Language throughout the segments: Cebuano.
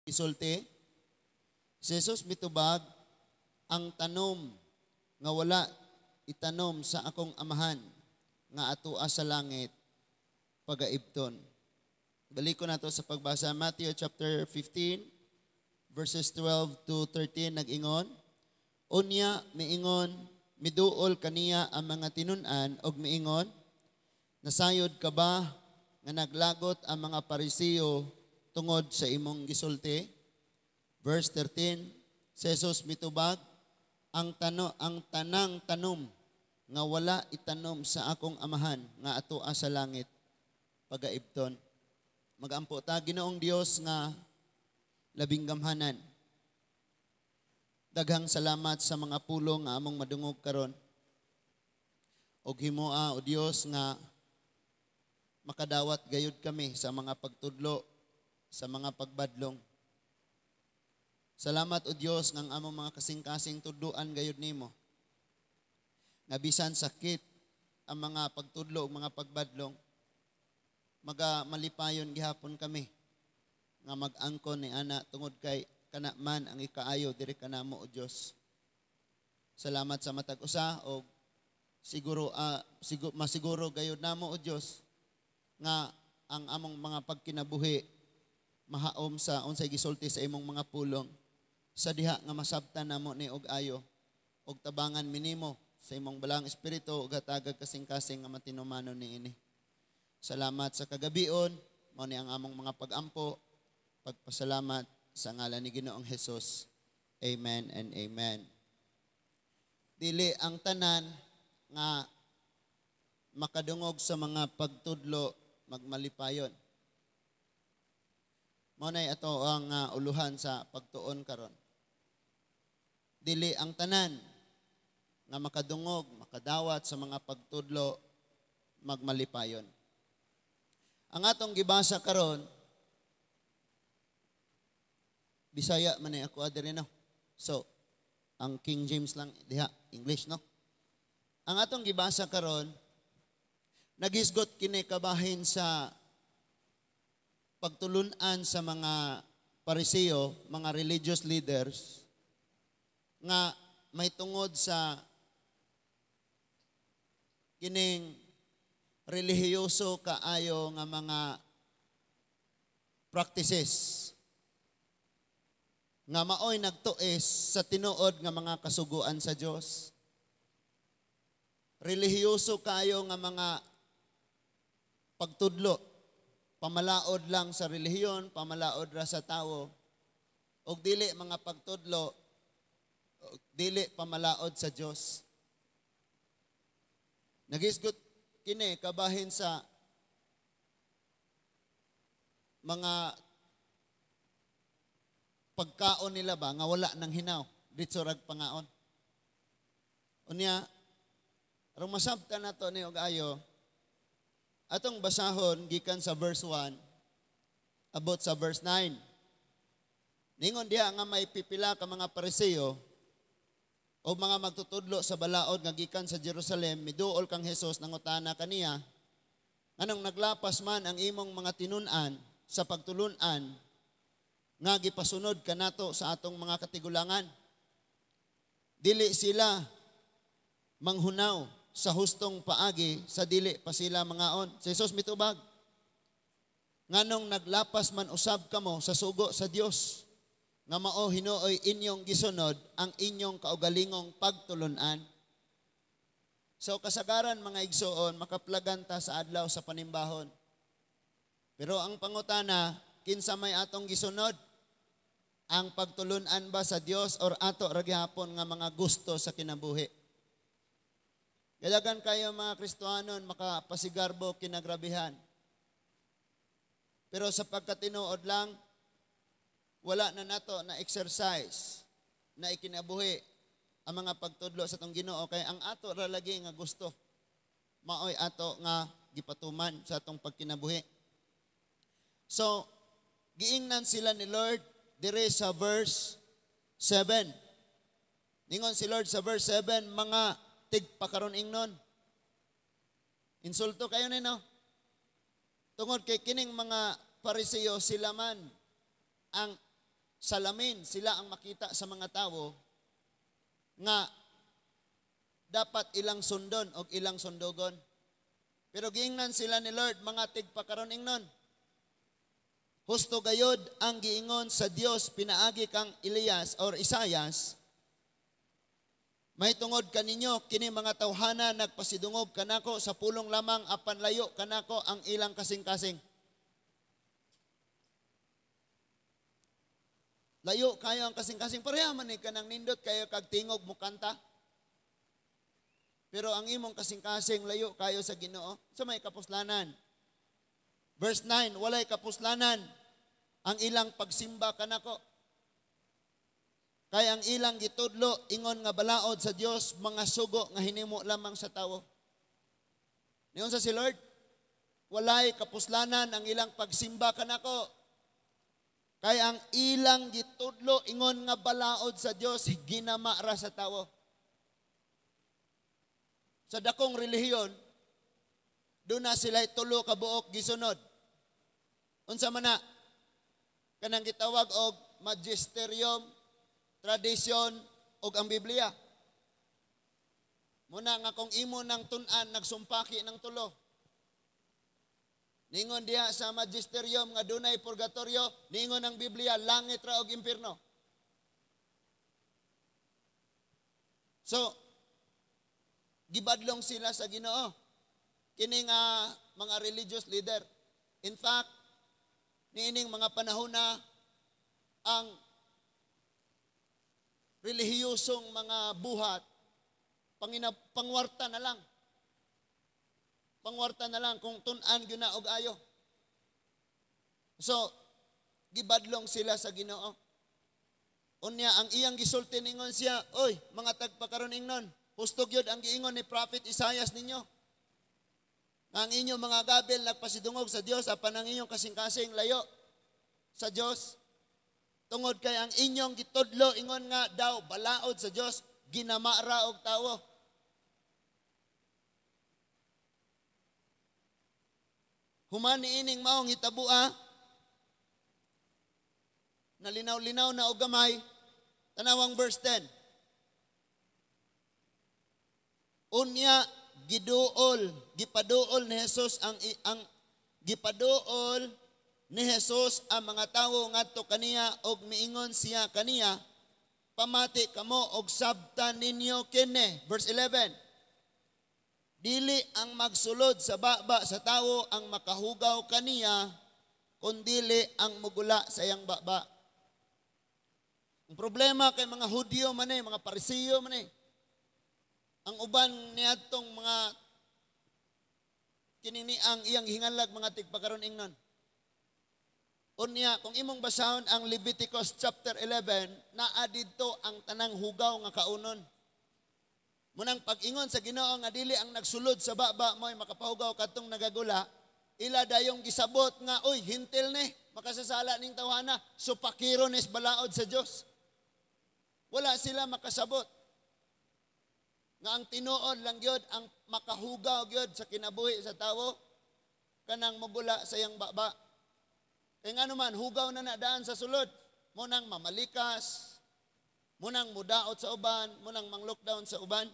Isulti. Si Jesus mitubag, "Ang tanom nga wala itanom sa akong Amahan nga atoa sa langit, pagaibton." Balik ko nato sa pagbasa. Matthew chapter 15 verses 12 to 13, nag-ingon, "Unya miingon, miduol kaniya ang mga tinun-an og miingon, 'Nasayod ka ba nga naglagot ang mga Pariseo tungod sa imong gisulti?'" Verse 13, si Jesus mitubag, Ang tanang tanom nga wala itanom sa akong Amahan nga atoa sa langit, pagaibton." Magampo ta. Ginoong Dios nga labing gamhanan, daghang salamat sa mga pulong nga among madungog karon. Og himoa, O Dios, nga makadawat gayud kami sa mga pagtudlo, sa mga pagbadlong. Salamat, O Dios, nga ang among mga kasing-kasing tudloan gayud nimo. Nga bisan sakit ang mga pagtudlo ug mga pagbadlong, maga malipayon gihapon kami nga mag-angkon ni ana tungod kay kana man ang ikaayo diri kanamo, O Dios. Salamat sa matag usa og siguro masiguro gayud namo, O Dios, nga ang among mga pagkinabuhi mahaom sa unsay gisulti sa imong mga pulong sa diha nga masabtan namo ni og ayo og tabangan minimo sa imong Balaang Espiritu ug hatagag kasing-kasing nga matinumanon niini. Salamat sa kagabion. Mao ni ang among mga pagampo, pagpasalamat sa ngalan ni Ginoong Hesus. Amen and amen. Dili ang tanan nga makadungog sa mga pagtudlo magmalipayon. Mao nay ato ang uluhan sa pagtuon karon. Dili ang tanan nga makadungog, makadawat sa mga pagtudlo magmalipayon. Ang atong gibasa karon, Bisaya man ni ako adiri, no. So, ang King James lang diha, English, no. Ang atong gibasa karon, nagisgot kini kabahin sa pagtulunan sa mga Pariseo, mga religious leaders nga may tungod sa kining relihiyoso kaayo nga mga practices nga maoy nagtuis sa tinuod nga mga kasuguan sa Dios. Relihiyoso kaayo nga mga pagtudlo, pamalaod lang sa relihiyon, pamalaod ra sa tawo, ug dili mga pagtudlo, ug dili pamalaod sa Dios. Nagisgot kini kabahin sa mga pagkaon nila ba nga wala nang hinaw, ditso rag pangaon. Unya, aron masabtan nato ni og ayo, atong basahon gikan sa verse 1 abot sa verse 9. Ningon diha nga may pipila ka mga Pariseo o mga magtutudlo sa balaod nga gikan sa Jerusalem miduol kang Hesus, nangutana kaniya, "Nganong naglapas man ang imong mga tinun-an sa pagtulun-an nga gipasunod kanato sa atong mga katigulangan? Dili sila manghunaw sa hustong paagi sa dili pa sila mangaon." Si Jesus mitubag, "Nganong naglapas man usab kamo sa sugo sa Dios nga mao hinuoy inyong gisunod ang inyong kaugalingong pagtulunan?" So kasagaran, mga igsoon, makaplagan ta sa adlaw sa panimbahon. Pero ang pangutana, kinsa may atong gisunod? Ang pagtulunan ba sa Dios or ato ra gihapon nga mga gusto sa kinabuhi? Gadagan kayo mga Kristohanon makapasigarbo kinagrabihan. Pero sa pagkatinuod lang, wala na nato na exercise na ikinabuhi ang mga pagtudlo sa atong Ginoo kay ang ato ra lagi nga gusto maoy ato nga gipatuman sa atong pagkinabuhi. So, giingnan sila ni Lord dire sa verse 7. Ningon si Lord sa verse 7, "Mga tigpakaron ingnon." Insulto kayo ni, no? Tungod kay kining mga Pariseo, sila man ang Salamin sila ang makita sa mga tawo nga dapat ilang sundon og ilang sundugon. Pero giingnan sila ni Lord, "Mga tigpakaron ingnon. Husto gayod ang giingon sa Dios pinaagi kang Elias or Isaias, mahitungod kaninyo, kini mga tawhana nagpasidungog kanako sa pulong lamang, apan layo kanako ang ilang kasing-kasing." Layo kayo ang kasing-kasing. Pareha man ni kanang nindot kayo kag tingog mukanta. Pero ang imong kasing-kasing layo kayo sa Ginoo. Sa may kapuslanan. Verse 9, walay kapuslanan ang ilang pagsimba kanako. Kay ang ilang gitudlo ingon nga balaod sa Dios, mga sugo nga hinimo lamang sa tawo. Niyon sa si Lord, walay kapuslanan ang ilang pagsimba kanako. Kay ang ilang gitudlo ingon nga balaod sa Dios, ginama ra sa tawo. Sa dakong relihiyon, doon na sila tulo ka buok gisunod. Unsa man na? Kanang gitawag og magisterium, tradisyon ug ang Biblia. Muna nga kung imo nang tun-an, nagsumpaki ng tulo. Ningon diha sa magisterium nga dunay purgatorio, ningon ang Biblia langit ra og impierno. So gibadlong sila sa Ginoo. Kini nga mga religious leader. In fact, niining mga panahon na ang relihiyosong mga buhat, pangwarta na lang. Pangwarta na lang kung tun-an gyud na og ayo. So, gibadlong sila sa Ginoo. Unya ang iyang gisulti ningon siya, "Oy, mga tagpakaron ingnon, husto gyud ang giingon ni Prophet Isaias ninyo. Ang inyong mga gabil nagpasidungog sa Dios, apan ang inyong kasing-kasing layo sa Dios. Tungod kay ang inyong gitudlo ingon nga daw balaod sa Dios, ginama ra og tawo." Human niining maong hitabua, nalinaw-linaw na og gamay, tanawang verse 10. Unya giduol, gipaduol ni Jesus ang gipaduol ni Jesus ang mga tawo ngadto kaniya og miingon siya kaniya, "Pamati kamo og sabtan ninyo kini." Verse 11. Dili ang magsulod sa baba sa tawo ang makahugaw kaniya, kundili ang mugula sa iyang baba. Ang problema kay mga Hudyo man eh, mga Parisiyo man eh. Ang uban niadtong mga kinini ang iyang hingalag mga tigpakaron ingnon. Unya, kung imong basahon ang Leviticus chapter 11, naa didto ang tanang hugaw nga kaunon. Munang pag-ingon sa Ginoo nga dili ang nagsulod sa baba mo'y makapahugaw kadtong nagagula, ila dayong gisabot nga, "Uy, hintil ni, makasasala ning tawhana, so pakiro nis balaod sa Dios." Wala sila makasabot nga ang tinuod lang gyud ang makahugaw gyud sa kinabuhi sa tawo kanang mogula sa iyang baba. Kay ngano man hugaw na nadaan sa sulod, mo nang mamalikas, mo nang mudaot sa uban, mo nang mang-lockdown sa uban.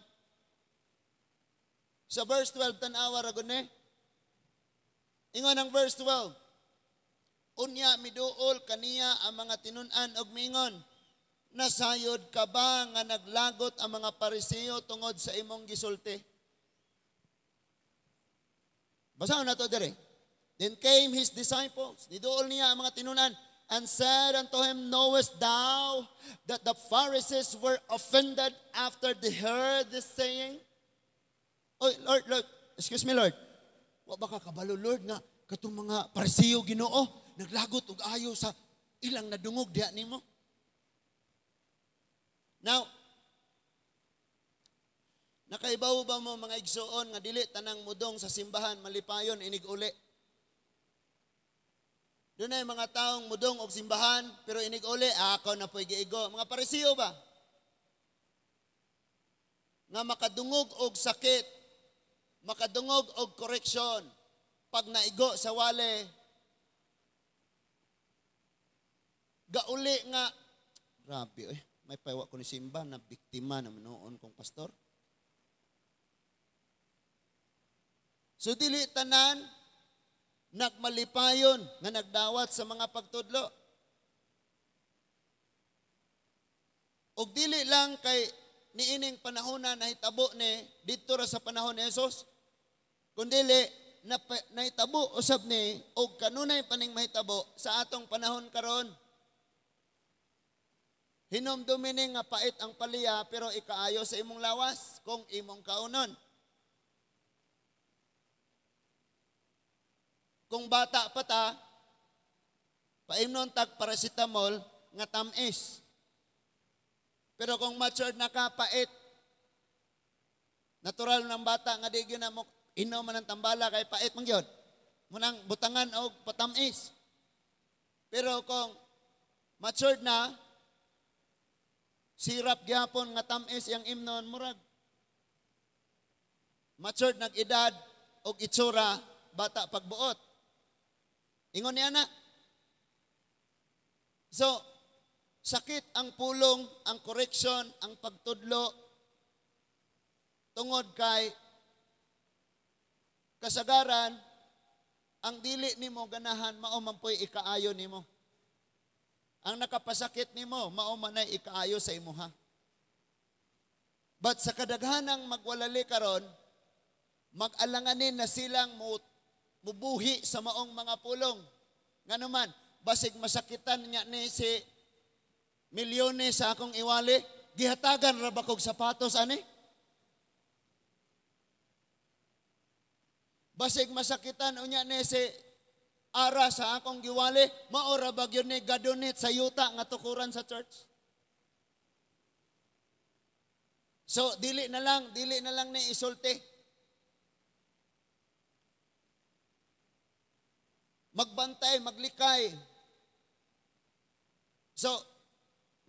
Sa verse 12, tan-awa ra gud ni. Ingon ang verse 12. Unya miduol kaniya ang mga tinun-an og miingon, "Nasayod ka ba nga naglagot ang mga Pariseo tungod sa imong gisulti?" Basahon na to dire. Then came his disciples, niduol niya ang mga tinunan, and said unto him, "Knowest thou that the Pharisees were offended after they heard this saying?" Oy, Lord, Lord, excuse me, Lord. Wa ba ka kabalo, Lord, nga katong mga Pariseo Ginoo naglagot og ayo sa ilang nadungog diha nimo? Now, nakaibaw ba mo mga igsuon nga dili tanang mudong sa simbahan malipayon inig uli? Dunay mga taong mudong og simbahan pero inig uli, ako na po'y giigo. Mga Pariseo ba? Nga makadungog og sakit, makadungog og correction, pag naigo sa wale, Gauli nga grabe eh, may paywa ko ni simba na biktima na noon kong pastor. So dili tanan nagmalipayon nga nagdawat sa mga pagtudlo. Og dili lang kay niining panahon na nahitabo ni didto ra sa panahon ni Jesus, kundili nahitabo usab ni og kanunay paning mahitabo sa atong panahon karon. Hinumdumi ni nga pait ang paliya pero ikaayo sa imong lawas kung imong kaunon. Kung bata pa ta, paimnon tag paracetamol nga tamis. Pero kung matured na ka, pait. Natural ng bata nga di gyud na mo inom man ang tambala kay pait man gyud. Munang butangan og patamis. Pero kung matured na, sirap gyapon nga tamis iyang imnon, murag matured nag edad og itsura bata pagbuot. Ingon niya na. So, sakit ang pulong, ang correction, ang pagtudlo tungod kay kasagaran ang dili nimo ganahan mao man po'y ikaayo nimo. Ang nakapasakit nimo mao man ay ikaayo sa imuha. But sa kadaghanang magwalali karon, mag-alanganin na silang mubuhi sa maong mga pulong. Nganuman, basig masakitan niya ni si milyones sa akong iwali, gihatagan ra ba kog sapatos ani? Basig masakitan unya ni si ara sa akong giwali, mao ra ba gyud ni gadonate sa yuta nga tukuran sa church? So dili na lang ni isulti. Magbantay, maglikay. So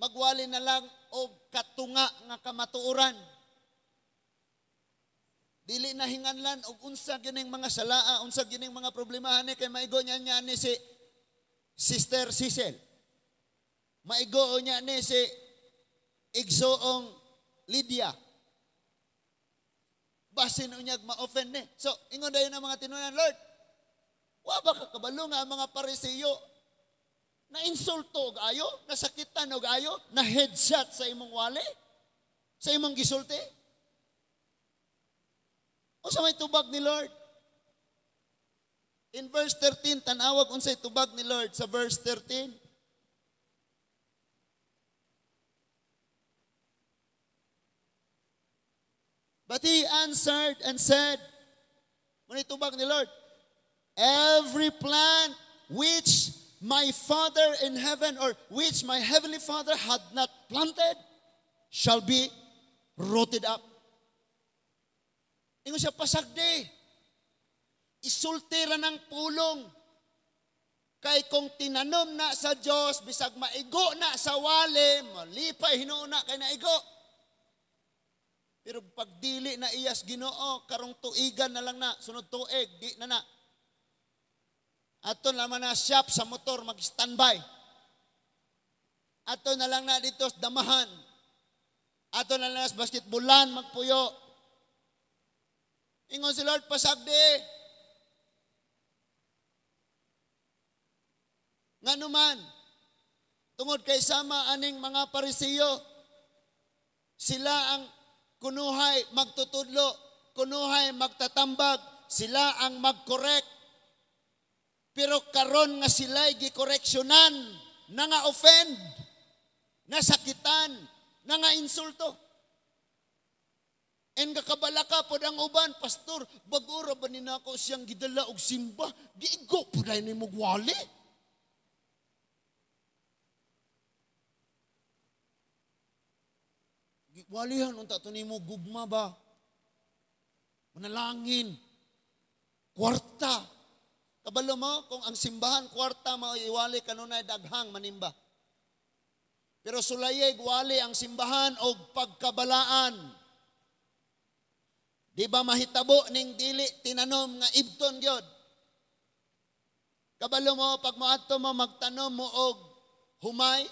magwali na lang og katunga nga kamatuoran. Dili na hinganlan og unsa gyud ning mga salaa, unsa gyud ning mga problema ani kay maigo niya niya ni si Sister Cecil. Maigo niya ni si Igsoong Lydia. Basin unyag ma-offend ni. So ingon dayon ang mga tinunan, Lord, wa ba ka kabalo nga ang mga Pariseo na insulto og ayo, nasakitan og ayo, na headshot sa imong wali, sa imong gisulti? Unsa may tubag ni Lord? In verse 13, tanawag unsay tubag ni Lord sa verse 13. But he answered and said, muna tubag ni Lord, every plant which my Father in heaven, or which my heavenly Father had not planted, shall be rooted up. Ingon siya, pasagdi. Isulti ra ng pulong. Kay kung tinanom na sa Diyos, bisag maigo na sa wali, malipay hinuon na kay naigo. Pero pagdili na iyas Ginoo, karong tuigan na lang na, sunod tuig, di na na. Ato naman na shop sa motor, mag-standby. Ato na lang na dito sa damahan. Ato na lang sa basketbolan, magpuyo. Ingon si Lord, pasagdi. Nganuman, tungod kay sama aning mga Pariseo, sila ang kunuhay magtutudlo, kunuhay magtatambag, sila ang magkorek. Pero karon nga sila'y gikoreksyonan, nanga-offend, nasakitan, nanga-insulto. En kakabalaka pod ang uban, pastor, bag-o ra ba ni nako siyang gidala og simba? Giigo pod ay nimo wali. Walihan unta to nimo gugma ba? Manalangin. Kwarta. Kabalo mo kung ang simbahan kwarta mao iwali kanunay daghang manimba. Pero sulayay wali ang simbahan og pagkabalaan. Di ba mahitabo ning dili tinanom nga ibton gyud? Kabalo mo pag moadto mo magtanom mo og Humay,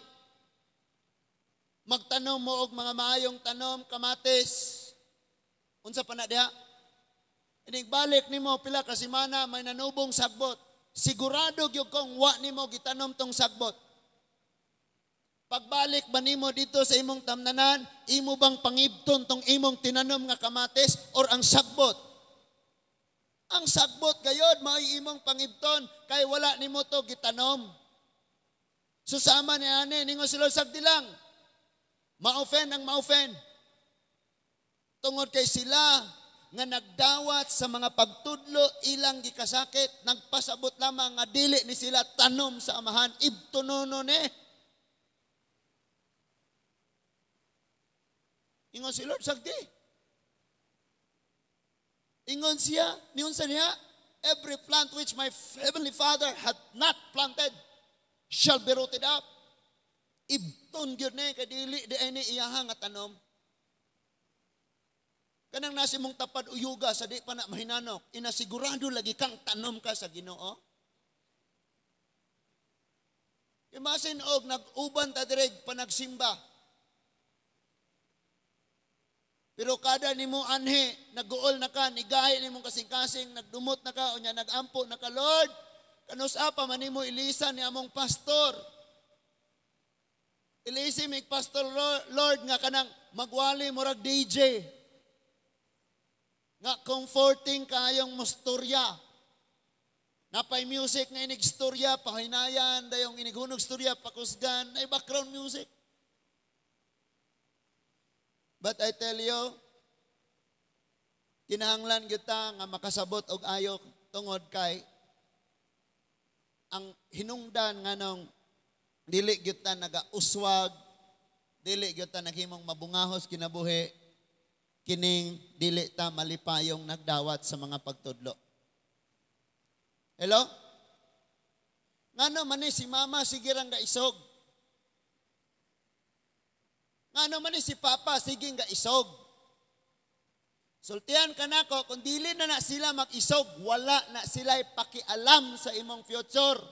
magtanom mo og mga maayong tanom, kamatis. Unsa pa na diha? Inigbalik nimo pila ka semana, may nanubong sagbot. Sigurado gyud kong wa nimo gitanom tong sagbot. Pagbalik ba nimo dito sa imong tamnanan, imo bang pangibton tong imong tinanom nga kamatis or ang sagbot? Ang sagbot gayod mao'y imong pangibton kay wala nimo to gitanom. So sama ni ani, ningon sila, sagdi lang. Ma-offend ang ma-offend. Tungod kay sila nga nagdawat sa mga pagtudlo ilang gikasakit, nagpasabot lamang nga dili ni sila tanom sa Amahan, ibtunono ni. Ingon si Lord, sagdi. Ingon siya, niyon sa niya, "Every plant which my heavenly Father had not planted shall be rooted up." Ibton gyud ni kay dili di ay ni iyaha nga tanom. Kanang nasi mong tapad uyuga sa di pa na mahinanok, inasigurado lagi kang tanom ka sa Ginoo. Imasin og nag-uban ta direk panagsimba. Pero kada nimo anhi, nag-uol na ka, nigahi nimong kasing-kasing, nagdumot na ka, unya nag-ampo na ka, "Lord, kanus-a pa man nimo ilisan ni among pastor? Ilisi mig pastor, Lord, nga kanang magwali murag DJ. Nga comforting kayong mustorya. Napay music nga inig storya, pahinayan, dayong inighunog storya, pakusgan, ay background music." But I tell you, kinahanglan kita nga makasabot og ayo tungod kay ang hinungdan nganong dili gyud ta nagauswag, dili gyud ta naghimong mabungahos kinabuhi, kining dili ta malipayong nagdawat sa mga pagtudlo. Hello? Ngano man ni si mama sige rang gaisog? Ngano man ni si papa sige gaisog? Sultian ka nako, kung dili na na sila mag-isog, wala na sila pakialam sa imong future.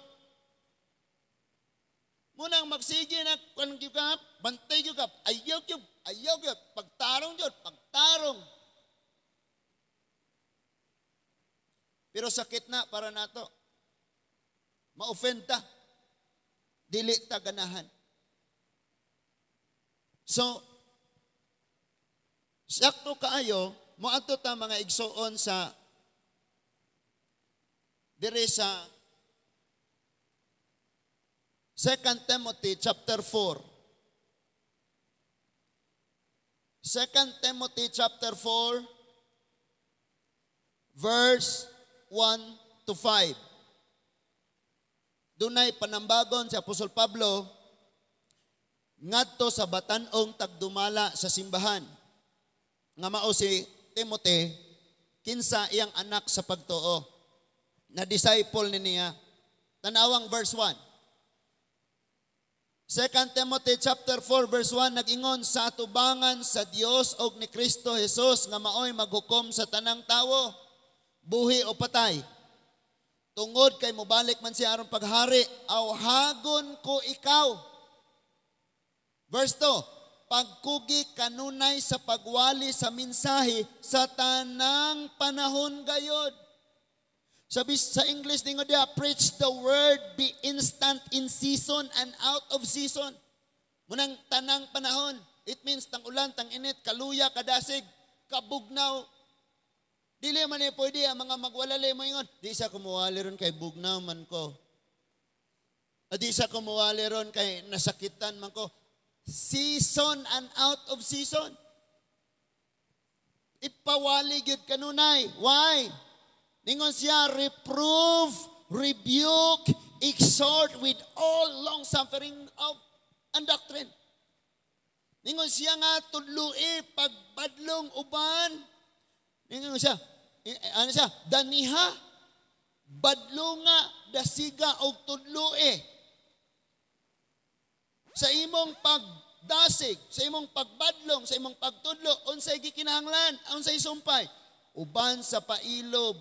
Munang magsige na kung ka, bantay ka, ayaw gyud, ayaw gyud, pagtarong gyud, pagtarong. Pero sakit na para nato. Ma-offend ta. Dili ta ganahan. So, sakto kaayo, moadto ta, mga igsoon, sa dire sa 2 Timothy chapter 4. 2 Timothy chapter 4 verse 1 to 5. Dunay panambagon si Apostol Pablo ngadto sa batan-ong tagdumala sa simbahan nga mao si Timothy, kinsa iyang anak sa pagtuo na disciple ni niya. Tanawang verse 1. 2 Timothy chapter 4 verse 1, nag-ingon, "Sa atubangan sa Dios og ni Kristo Jesus nga maoy maghukom sa tanang tawo, buhi o patay. Tungod kay mobalik man siya aron paghari, awhagon ko ikaw." Verse 2, "Pagkugi kanunay sa pagwali sa mensahe sa tanang panahon gayod." Sabi sa English ningo diya, "Preach the word, be instant in season and out of season." Munang tanang panahon. It means tang ulan, tang init, kaluya, kadasig, kabugnaw. Dili man eh pwede ang mga magwalali mo ingon, "Di sa kumuwali ron kay bugnaw man ko. Di sa kumuwali ron kay nasakitan man ko." Season and out of season. Ipawali gyud kanunay. Why? Ningon siya, "Reprove, rebuke, exhort with all long suffering of and doctrine." Ningon siya nga tudloi pagbadlong uban. Ningon siya, ano siya? Daniha, badlonga, dasiga og tudloi. Sa imong pagdasig, sa imong pagbadlong, sa imong pagtudlo, unsay gikinahanglan, unsay sumpay? Uban sa pailob.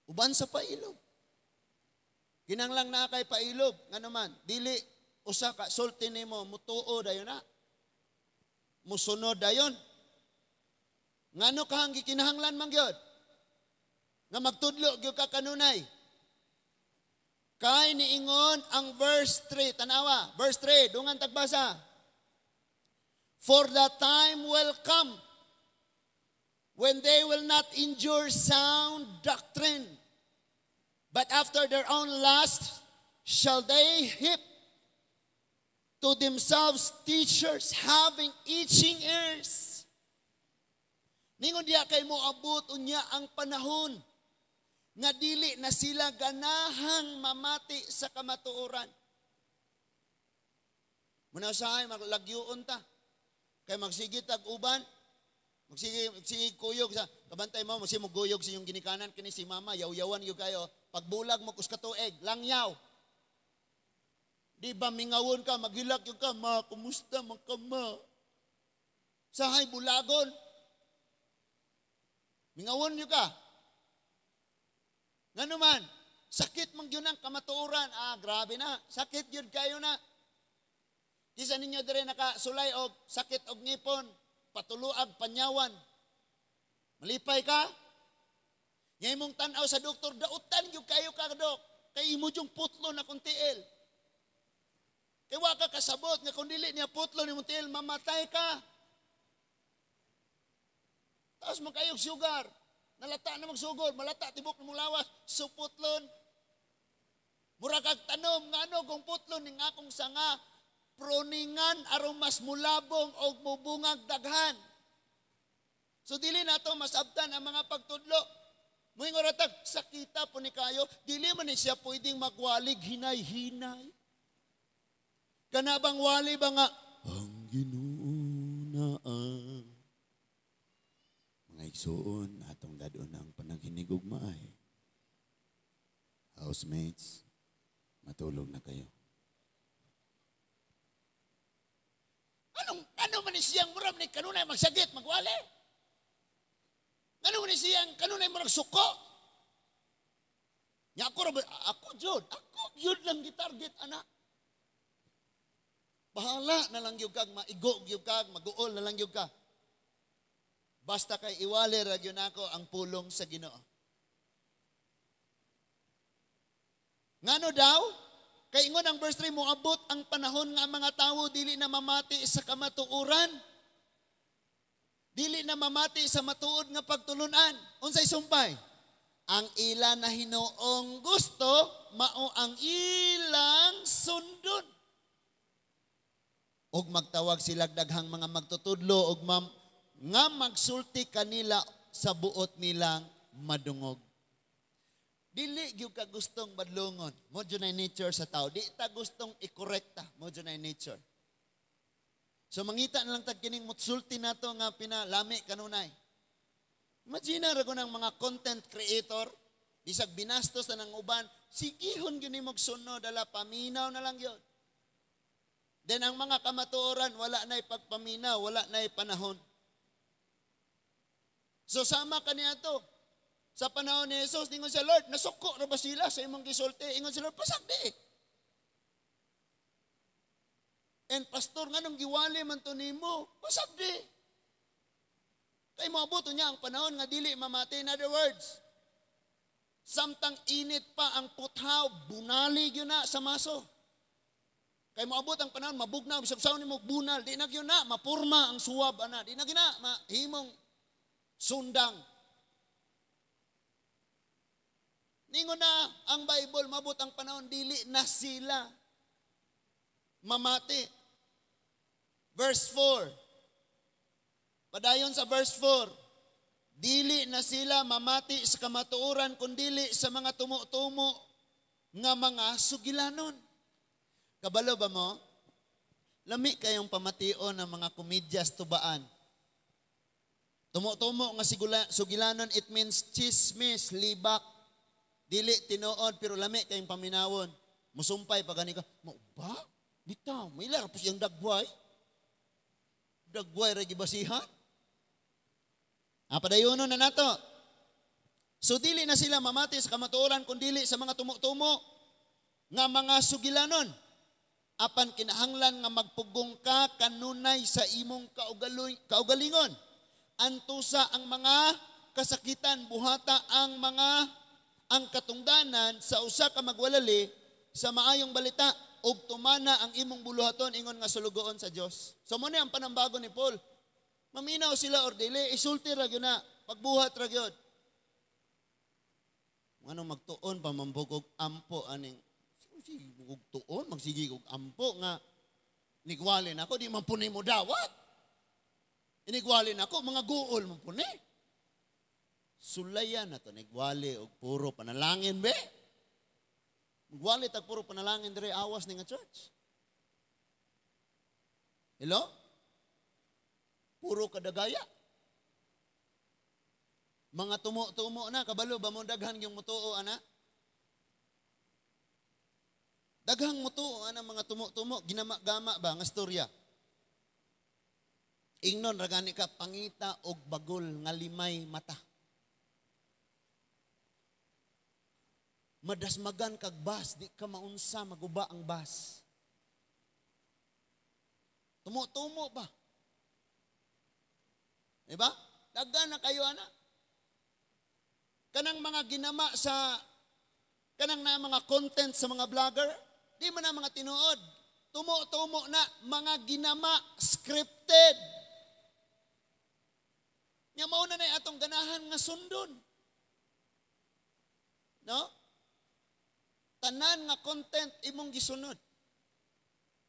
Uban sa pailob. Kinanglang naa kay pailob, ngano man, dili usa ka sulti nimo mutuo dayon na. Musunod dayon. Ngano kahang gikinahanglan man gyud nga magtudlo gyud ka kanunay? Kay niingon ang verse 3, tanawa, verse 3, dungan tagbasa. "For the time will come when they will not endure sound doctrine, but after their own lust shall they heap to themselves teachers having itching ears." Ningon diya kay moabot unya ang panahon nga dili na sila ganahang mamati sa kamatuoran. Muna usahay maglagyoon ta. Kay magsige tag uban, magsige kuyog sa kabantay mo, magsige mo guyog sa inyong ginikanan kini si mama, yaw-yawan gyud kayo. Pagbulag mo kus katuig, langyaw. Di ba mingawon ka, maghilak gyud ka, "Ma, kumusta man ka, ma?" Sahay bulagon. Mingawon gyud ka. Ngano man, sakit man gyud ang kamatuoran. Ah, grabe na. Sakit gyud kayo na. Kisa ninyo dire nakasulay og sakit og ngipon, patuluag panyawan. Malipay ka? Nya imong tan-aw sa doktor, dautan gyud kayo ka, dok. Kay imo yung putlo na kung tiil. Kay wa ka kasabot nga kung dili niya putlo nimong tiil, mamatay ka. Taas man kayog sugar. Nalata na magsugod, malata tibok nimong lawas, suputlon. Mura kag tanom ngano kung putlon ning akong sanga, proningan aron mas mulabong og mubungag daghan. So dili nato masabtan ang mga pagtudlo. Muingon ra tag sakita po ni kayo, dili man ni siya pwedeng magwalig hinay-hinay. Kana bang wali ba nga ang Ginoo na ang mga igsuon atong dadon ang panaghinigugma ay. Housemates, matulog na kayo. Anong ano man ni siyang murag ni kanunay magsagit magwali? Ano man ni siyang kanunay murag suko? Nya ako ra ako jud, ako jud lang gitarget ana. Bahala na lang gyud kag maigo gyud kag maguol na lang gyud ka. Basta kay iwali ra gyud nako ang pulong sa Ginoo. Ngano daw? Kay ingon ang verse 3, moabot ang panahon nga ang mga tawo dili na mamati sa kamatuoran. Dili na mamati sa matuod nga pagtulunan. Unsay sumpay? Ang ila na hinuong gusto, mao ang ilang sundon. Og magtawag sila daghang mga magtutudlo og nga magsulti kanila sa buot nilang madungog. Dili gyud ka gustong badlongon. Mo jud na nature sa tao. Di ta gustong ikorekta. Mo jud na nature. So mangita na lang tag kining mutsulti nato nga pinalami kanunay. Imagine ra ko ng mga content creator, bisag binastos na ng uban, sigihon gyud nimo sunod dala paminaw na lang gyud. Then ang mga kamatuoran wala na pagpaminaw, wala na panahon. So sama kaniya to. Sa panahon ni Jesus, ningon siya, "Lord, nasuko ra ba sila sa imong gisulti?" Ingon si Lord, "Pasagdi." And pastor, nganong giwali man to nimo? Pasagdi. Kay moabot niya ang panahon nga dili mamati. In other words, samtang init pa ang puthaw, bunali gyud na sa maso. Kay moabot ang panahon, mabugnaw, bisag saon nimo bunal, di na gyud na, mapurma ang suwab ana, di na gyud na, mahimong sundang. Ningon na ang Bible, mabot ang panahon, dili na sila mamati. Verse 4. Padayon sa verse 4. Dili na sila mamati sa kamatuoran, kundili sa mga tumo-tumo nga mga sugilanon. Kabalo ba mo? Lami kayong pamation ng mga komedyas tubaan. Tumo-tumo nga sugilanon, it means chismis, libak. Dili tinuod pero lami kayong paminawon. Musumpay pa gani ka, "Mo ba? Bitaw, may ila po siyang dagway. Dagway ra gibasihan." Ah, padayonon na nato. So dili na sila mamati sa kamatuoran kun dili sa mga tumo-tumo. Nga mga sugilanon. Apan kinahanglan nga magpugong ka kanunay sa imong kaugalingon. Antusa ang mga kasakitan, buhata ang katungdanan sa usa ka magwalali sa maayong balita ug tumana ang imong buluhaton ingon nga sulugoon sa Dios. So mo ni ang panambago ni Paul. Maminaw sila or dili, isulti ra gyud na, pagbuhat ra gyud. Ngano magtuon pa man og ampo aning sige og tuon, magsige og ampo nga nigwali na ako, di man puni mo dawat. Inigwali na ako, mga guol mo puni. Sulayan na to, nigwali og puro panalangin be. Magwali tag puro panalangin dire, awas ni nga church. Hello? Puro kadagaya. Mga tumo-tumo na, kabalo ba mo daghan yung mutuo ana? Daghang mutuo ana mga tumo-tumo, ginama-gama ba nga storya? Ingnon ra gani ka, pangita og bagol nga limay mata. Madasmagan kag bas, di ka maunsa maguba ang bas. Tumo-tumo ba? Diba? Daghan na kayo ana. Kanang mga ginama sa kanang na mga content sa mga vlogger, di man na mga tinuod. Tumo-tumo na mga ginama, scripted. Nya mao na nay atong ganahan nga sundon. No? Tanan nga content imong gisunod.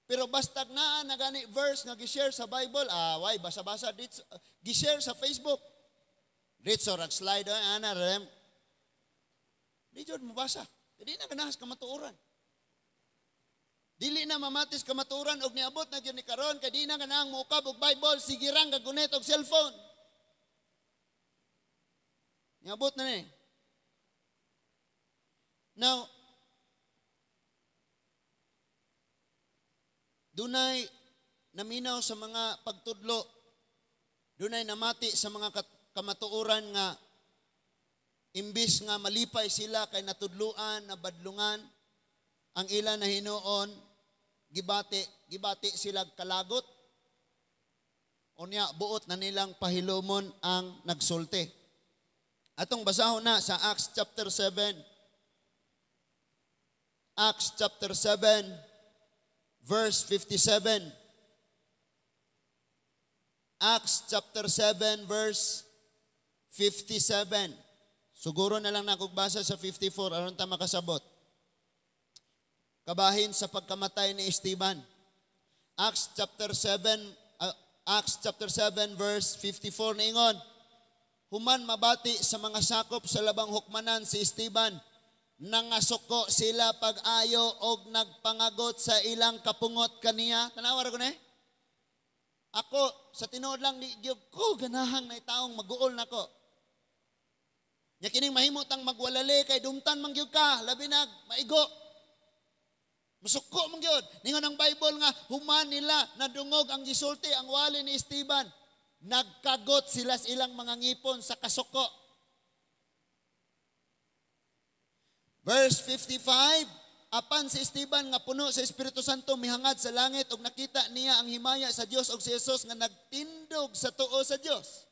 Pero bastag naa na gani verse nga gi-share sa Bible, way basa-basa dito, gi-share sa Facebook. Ditso rag slide ana rem. Di jud mobasa. Di na ganahas kamatuoran. Dili na mamatis kamatuoran og niabot na gyud ni karon kay di na ganahang moukab og Bible, sige rang gagunit og cellphone. Niabot na ni. Now, dunay naminaw sa mga pagtudlo, dunay namati sa mga kamatuoran nga imbis nga malipay sila kay natudluan, nabadlungan, ang ila na hinuon, gibati sila kalagot. Unya, buot na nilang pahilumon ang nagsulti. Atong basahon na sa Acts chapter 7. Acts chapter 7, verse 57. Acts chapter 7, verse 57. Siguro na lang nakugbasa sa 54, aron ta makasabot. Kabahin sa pagkamatay ni Esteban. Acts chapter 7 verse 54 niingon, human mabati sa mga sakop sa labang hukmanan si Esteban, nangasuko sila pag-ayo og nagpangagot sa ilang kapungot kaniya. Tanawa ra ko ni? Ako sa tinuod lang di gyud ko ganahang na taong maguol nako. Nya kining mahimo tang magwalali kay dumtan man gyud ka, labi na maigo. Musuko man gyud. Ningon ang Bible nga human nila nadungog ang gisulti ang wali ni Esteban, nagkagot sila sa ilang mga ngipon sa kasuko. Verse 55, apan si Esteban nga puno sa Espiritu Santo mihangad sa langit ug nakita niya ang himaya sa Dios ug si Jesus nga nagtindog sa tuo sa Dios.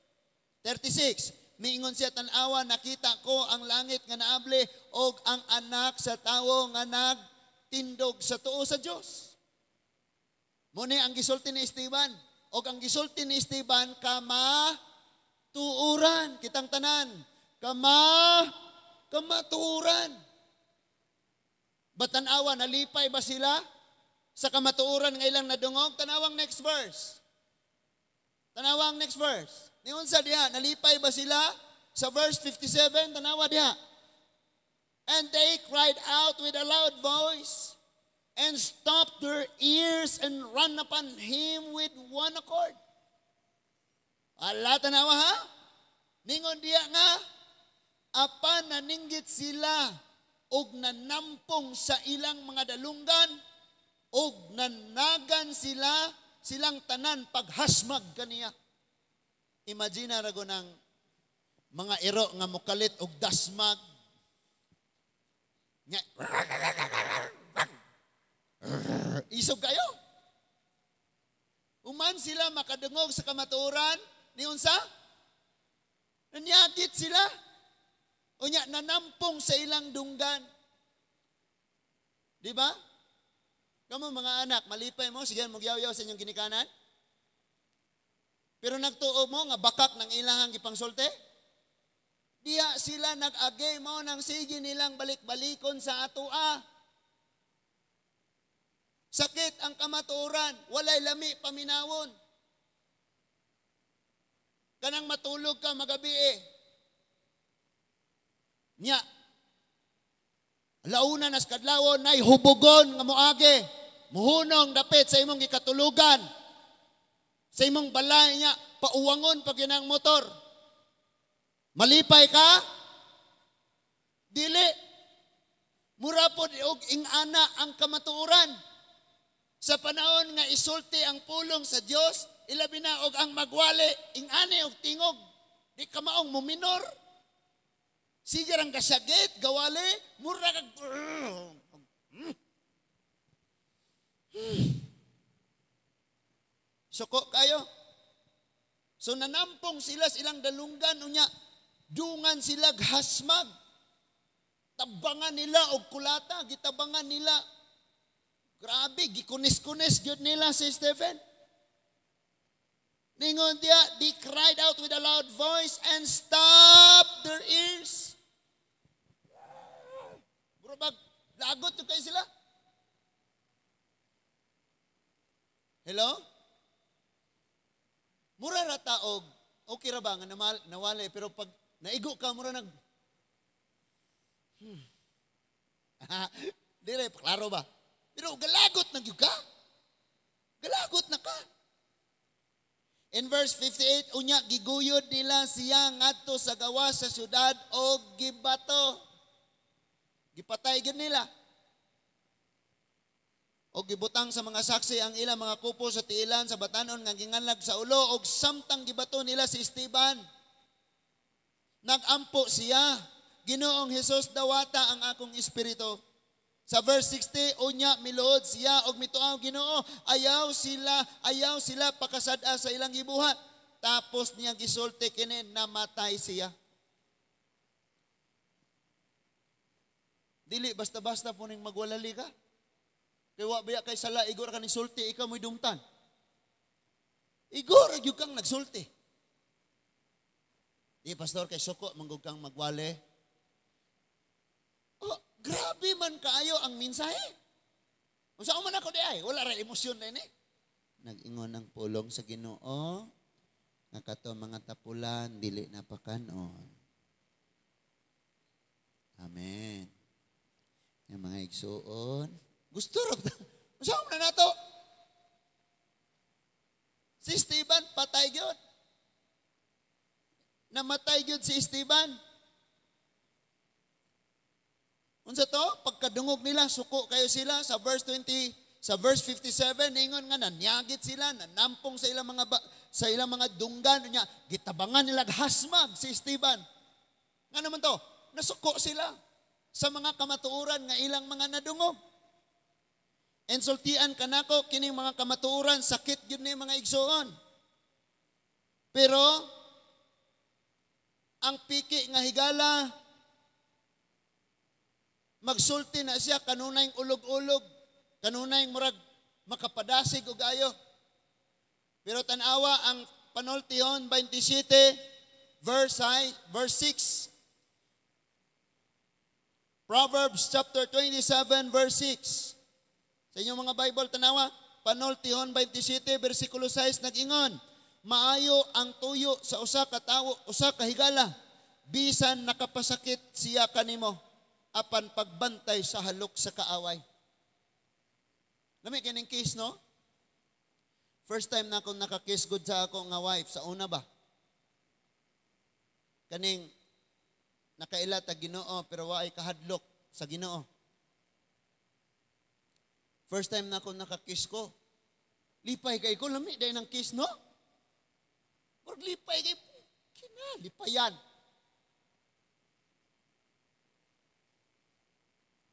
36, miingon siya, tan-awa, nakita ko ang langit nga naabli ug ang anak sa tawo nga nagtindog sa tuo sa Dios. Muna ang gisulti ni Esteban. Og ang gisulti ni Esteban, kamatuoran. Kitang tanan, kamatuoran. Batanawa, nalipay ba sila sa kamatuoran nga ilang nadungog? Tanawang next verse. Tanawang next verse. Niunsa diha, nalipay ba sila? Sa verse 57, tanawa diha. And they cried out with a loud voice and stopped their ears and ran upon him with one accord. Ala, tanawa ha? Ningon diha nga, apan naninggit sila og nanampong sa ilang mga dalunggan og nanagan sila silang tanan paghasmag kaniya. Imagine ra go ng mga iro nga mokalit og dasmag. Nya, Isog kayo. Human sila makadungog sa kamatuoran, ni unsa? Nanyagit sila. Unya nanampong sa ilang dunggan. Di ba? Kamo mga anak, malipay mo, sige mogyaw-yaw sa inyong ginikanan. Pero nagtuo mo nga bakak ng ilahang gipangsulti? Diha sila nag-age mo nang sige nilang balik-balikon sa atoa. Sakit ang kamatuoran, walay lami paminawon. Kanang matulog ka magabi eh. Nya, launa nas kadlawon nay hubugon nga moagi. Muhunong dapit sa imong gikatulugan. Sa imong balay niya, pauwangon pag yun ang motor. Malipay ka? Dili. Mura pod og ingana ang kamatuoran. Sa panahon nga isulti ang pulong sa Dios, ilabi na og ang magwali, ingani og tingog. Di ka maong muminor. Sige rang kasagit, gawali, mura kag. Suko kayo. So nanampong sila sa ilang dalunggan, unya, dungan sila hasmag. Tabangan nila og kulata, gitabangan nila. Grabe, gikunis-kunis gyud nila si Stephen. Ningon diya, they cried out with a loud voice and stopped their ears. Murag lagot yung kayo sila. Hello? Mura ra taog, okay ra ba nga nawali, pero pag naigo ka, mura nag... Dire, klaro ba? Pero galagot na gyud ka. Galagot na ka. In verse 58, unya giguyod nila siya ngadto sa gawas sa syudad og gibato. Gipatay gyud nila. Og gibutang sa mga saksi ang ilang mga kupo sa tiilan sa batanon nga ginganlag sa ulo, og samtang gibato nila si Esteban, nagampo siya, "Ginoong Hesus, dawata ang akong espiritu." Sa verse 60, unya miluod siya og mituaw, "Ginoo, ayaw sila pakasad-a sa ilang gibuhat." Tapos niya gisulti kini, namatay siya. Dili basta-basta po ning magwalali ka. Kay wa baya kay sala, igor ka ning sulti, ikaw mo'y dumtan. Igor gyud kang nagsulti. Di pastor kay suko manggug kang magwali. Oh, grabe man kaayo ang mensahe. Unsa man ako di ay, wala ra emosyon na ini. Nag-ingon ang pulong sa Ginoo nga kato mga tapulan dili na pakanon. Amen. Yang mga igsuon, gusto ra unsa man nato? Si Esteban patay gyud. Namatay gyud si Esteban. Unsa to? Pagkadungog nila, suko kayo sila sa verse 20, sa verse 57, ningon nga nanyagit sila, nanampong sa ilang mga dunggan nya, gitabangan nila hasmag si Esteban. Nga naman to? Nasuko sila sa mga kamatuoran nga ilang mga nadungog. Insultian kanako kining mga kamatuoran, sakit gyud ni mga igsuon. Pero ang piki nga higala, magsulti na siya kanunay ulog-ulog, kanunay murag makapadasig og ayo. Pero tan-awa ang Panultihon 27 verse 6. Proverbs chapter 27 verse 6. Sa inyong mga Bible, tanawa, Panultihon 27 versikulo 6 nag-ingon, maayo ang tuyo sa usa ka tawo, usa ka higala, bisan nakapasakit siya kanimo, apan pagbantay sa halok sa kaaway. Lami kining kiss, no? First time na akong nakakiss good sa ako nga wife, sa una ba? Kaning nakaila ta Ginoo pero waay kahadlok sa Ginoo. First time na akong nakakiss ko. Lipay kay ko, lami dahil ng kiss, no? Murag lipay kay kina, lipayan.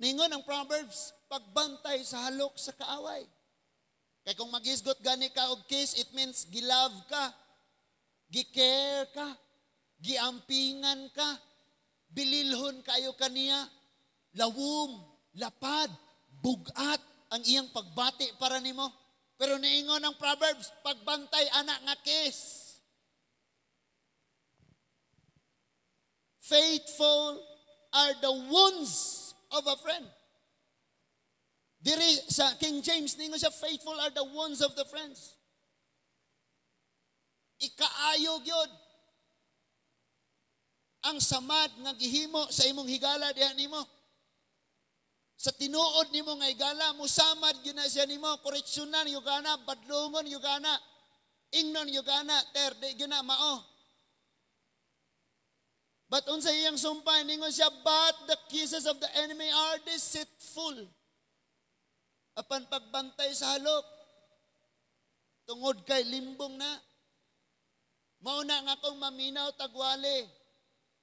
Ningon ang Proverbs, Pagbantay sa halok sa kaaway. Kay kung maghisgot gani ka og kiss, it means gilove ka, gi-care ka, giampingan ka, bililhon kayo kaniya, lawom, lapad, bugat ang iyang pagbati para nimo. Pero niingon ang Proverbs, pagbantay ana nga kiss. Faithful are the wounds of a friend. Diri sa King James, ningon siya, faithful are the wounds of the friends. Ikaayo gyud ang samad nga gihimo sa imong higala diha nimo. Sa tinuod nimo nga higala, musamad gyud na siya nimo, koreksyonan gyud kana, badlongon gyud kana, ingnon gyud kana, ter di gyud na mao. But unsa iyang sumpay, ningon siya, but the kisses of the enemy are deceitful. Apan pagbantay sa halok, tungod kay limbong na. Mauna nga kong maminaw tagwali.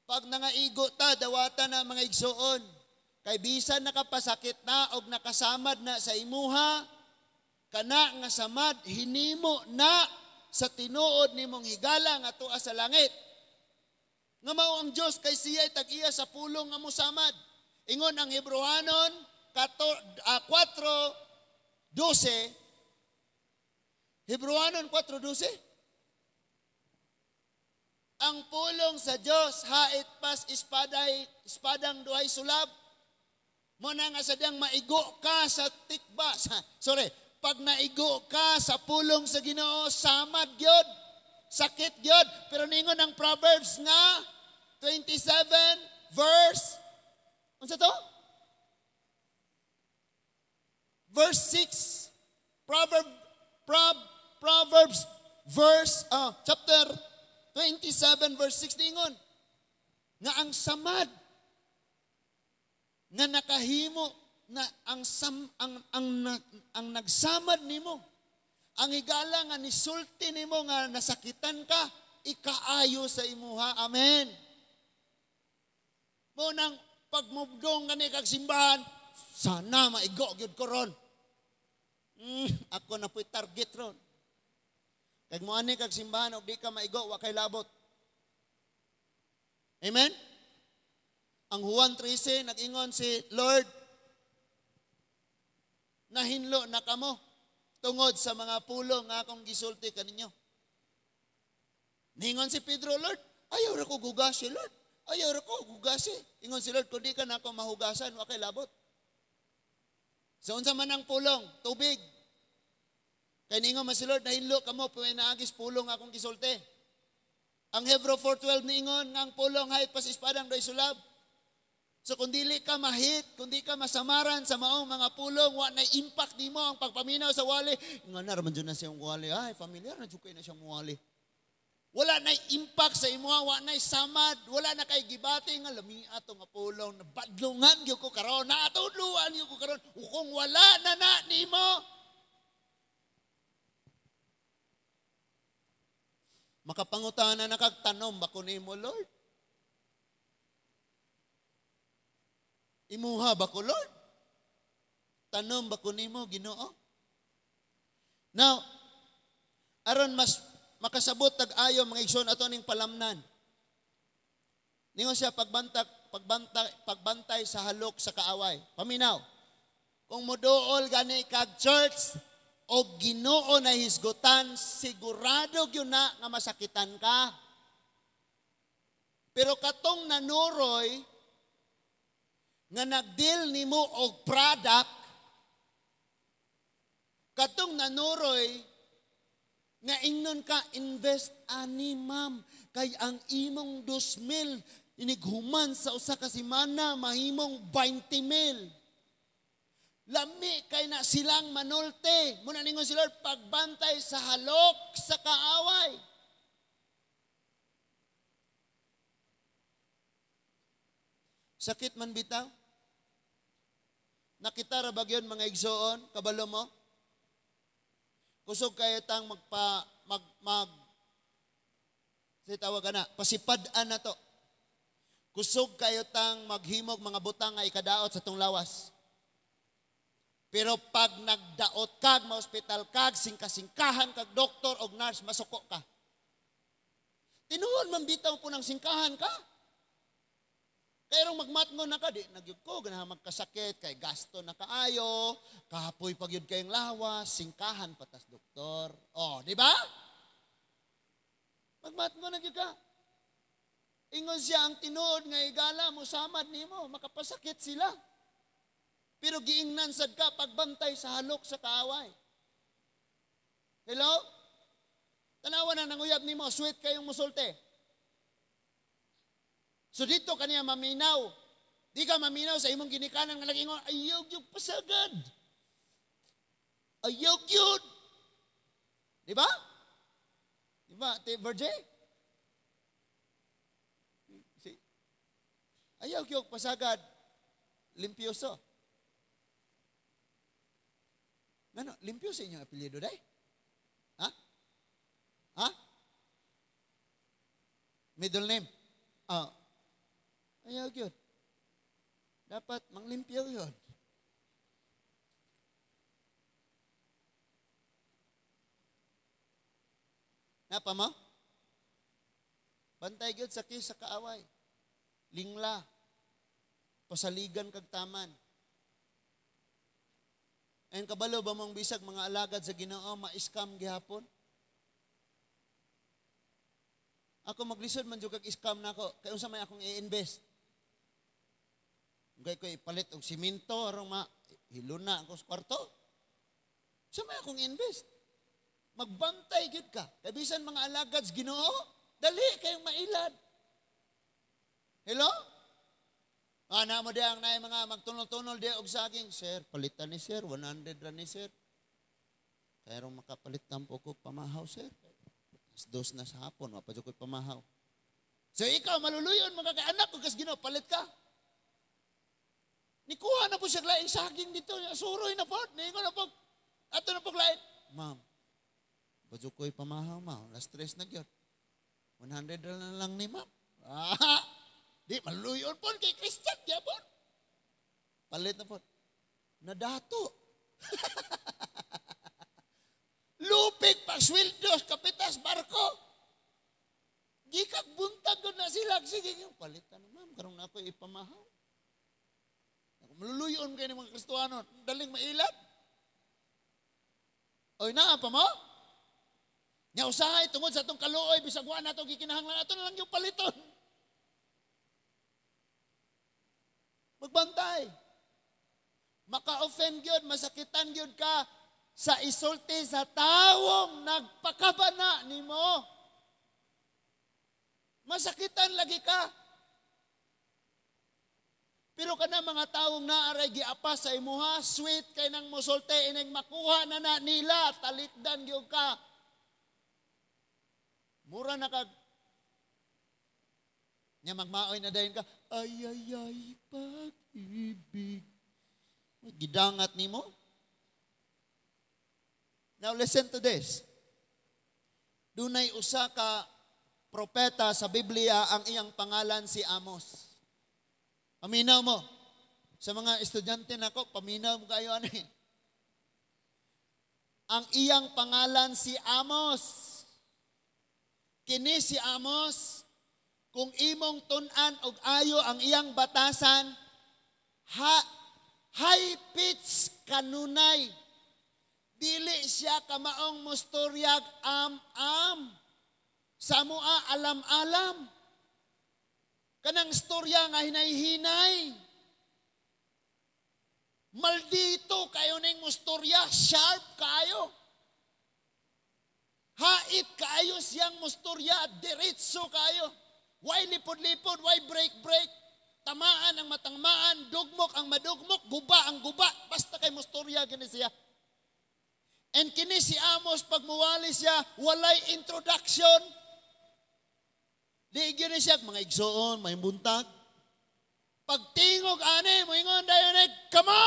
Pag nangaigo ta, dawata na mga igsuon. Kay bisan nakapasakit na og nakasamad na sa imuha, kana nga samad hinimo na sa tinuod nimong higala nga tuwa sa langit. Nga mao ang Dios kay siya'y tag-iya sa pulong nga mosamad. Ingon ang Hebrewanon 4:12. Hebrewanon 4:12. Ang pulong sa Dios hait pas espaday, espadang duhay sulab. Mo na nga sadyang maigo ka sa tikba. Sorry, pag naigo ka sa pulong sa Ginoo, samad gyud, sakit gyud. Pero ningon ang Proverbs nga 27 verse, unsa to? Verse 6. Proverbs verse chapter 27 verse 6 ningon nga ang samad nga nakahimo na ang sam, ang nagsamad nimo, ang higala nga nisulti nimo nga nasakitan ka, ikaayo sa imuha. Amen. Mo nang pagmubdong gani kag simbahan, sana maigo gyud ko ron. Ako na po'y target ron. Kag mo ani kag simbahan og di ka maigo, wa kay labot. Amen? Ang Juan 13, nag-ingon si Lord, nahinlo na kamo tungod sa mga pulong nga akong gisulti kaninyo. Ningon si Pedro, Lord, ayaw ra ko gugasi, Lord. Ayaw ra ko gugasi. Ingon si Lord, kung di ka na ako mahugasan, wa kay labot. So unsa man ang pulong? Tubig. Kay ningon man si Lord, nahinlo kamo, pinaagis pulong akong gisulti. Ang Hebrew 4:12 niingon nga ang pulong hayt pas espadang doy sulab. So kung dili ka mahit, kung di ka masamaran sa maong mga pulong, wa na impact nimo ang pagpaminaw sa wali. Nga na raman dyan na siyang wali. Ay, familiar na dyan kayo na siyang wali. Wala na impact sa imuha, wa na samad, wala na kay gibati nga lami ato nga pulong, nabadlungan gyud ko karon, naatudluan gyud ko karon. Kung wala na na nimo, makapangutana na kag tanom ba ko nimo, Lord? Imuha ba ko, Lord? Tanom ba ko nimo, Ginoo? Now, aron mas makasabot tag-ayo mga igsoon ato ning palamnan. Ningon siya pagbantay sa halok sa kaaway. Paminaw. Kung moduol gani kag church o Ginoo na hisgutan, sigurado gyud na nga masakitan ka. Pero katong nanuroy nga nagdeal nimo og product, katong nanuroy nga ingnon ka, invest ani ma'am, kay ang imong 2,000 inighuman sa usa ka semana mahimong 20,000. Lami kay na silang manulte. Muna ningon si Lord, pagbantay sa halok sa kaaway. Sakit man bitaw. Nakita ra ba gyud mga igsoon, kabalo mo? Kusog kayo tang magpa mag mag say tawag na, pasipad-an na to. Kusog kayo tang maghimog mga butang nga ikadaot sa tong lawas. Pero pag nagdaot kag, ma-hospital kag, singka-singkahan kag doktor og nurse, masuko ka. Tinuod man bitaw po ng singkahan ka. Kaya rong magmatngon na ka, di nagyud ko, ganahan magkasakit, kay gasto na kaayo, kapoy pag yun kayong lawas, singkahan patas doktor. Oh, di ba? Magmatngon na gyud ka. Ingon siya ang tinuod nga igala mo samad nimo, makapasakit sila. Pero giingnan sad ka pagbantay sa halok sa kaaway. Hello? Tanawa na nanguyab nimo, sweet kayong musulte. So dito kaniya maminaw. Di ka maminaw sa imong ginikanan nga nagingon, ayaw gyud pasagad. Ayaw gyud. Di ba? Di ba, Ate Virgie? Si ayaw gyud pasagad. Limpyoso. Ngano, limpyo sa inyong apelyido day? Ha? Ha? Middle name? Ah. Ayaw gyud. Dapat manglimpyo yun. Napa mo? Bantay gyud sa kis sa kaaway. Lingla. Pasaligan kag taman. Ayun kabalo ba mong bisag mga alagad sa Ginoo ma-scam gihapon? Ako maglisod man jud kag scam nako kay unsa may akong i-invest. Kay ko ipalit og simento aron ma hiluna ako sa kwarto. Unsa may akong i-invest? Magbantay gyud ka. Kay bisan mga alagad sa Ginoo, dali kayong mailad. Hello? Ana mo diang naay mga magtunol-tunol di og saging, sir, palitan ni sir, 100 ra ni sir. Kaya rong makapalit na po ko pamahaw, sir. Alas 2 na sa hapon, wa pa jud ko'y pamahaw. So ikaw maluluyon mga kay anak ko kas Ginoo, palit ka. Nikuha na po siya laing saging dito, suroy na po, niingon na po. Ato na po lain. Ma'am, wa jud ko'y pamahaw, ma'am. Alas 3 na gyud. 100 ra na lang ni ma'am. Ah, di, maluyon po kay Christian, gyapon. Palit na po. Nadato. Lupig pa, sweldo, kapitas, barko. Gikag buntag na sila. Sige, palitan na ma'am, karong na ako ipamahaw. Maluluyon kayo ng mga Kristuano, daling mailat. Oy, naa pa mo? Nya usahay, tungod sa atong kaluoy, bisag wa na atong gikinahanglan, ato na lang yung paliton. Magbantay. Maka-offend gyud, masakitan gyud ka sa isulti sa tawong nagpakabana nimo. Masakitan lagi ka. Pero kana mga tawong naaray giapas sa imuha, sweet kay nang musulti, ining makuha na na nila, talikdan gyud ka. Mura na kag nya magmaoy na dayon ka, ay ay ay pag-ibig. Gidangat nimo. Now listen to this. Dunay usa ka propeta sa Biblia, ang iyang pangalan si Amos. Paminaw mo. Sa mga estudyante nako, paminaw mo kayo ani. Ang iyang pangalan si Amos. Kini si Amos, kung imong tun-an og ayo ang iyang batasan, high pitch kanunay. Dili siya kamaong mustoryag am-am. Samua alam-alam. Kanang storya nga hinay-hinay. Maldito kayo ning mustorya, sharp kayo. Hait kayo siyang mustorya, diretso kayo. Why lipod-lipod, why break-break? Tamaan ang matangmaan, dugmok ang madugmok, guba ang guba. Basta kay mustorya gani siya. And kini si Amos, pag muwali siya, walay introduction. Di gyud siya, mga igsoon, may buntag. Pagtingog ani, moingon dayon eh, kamo!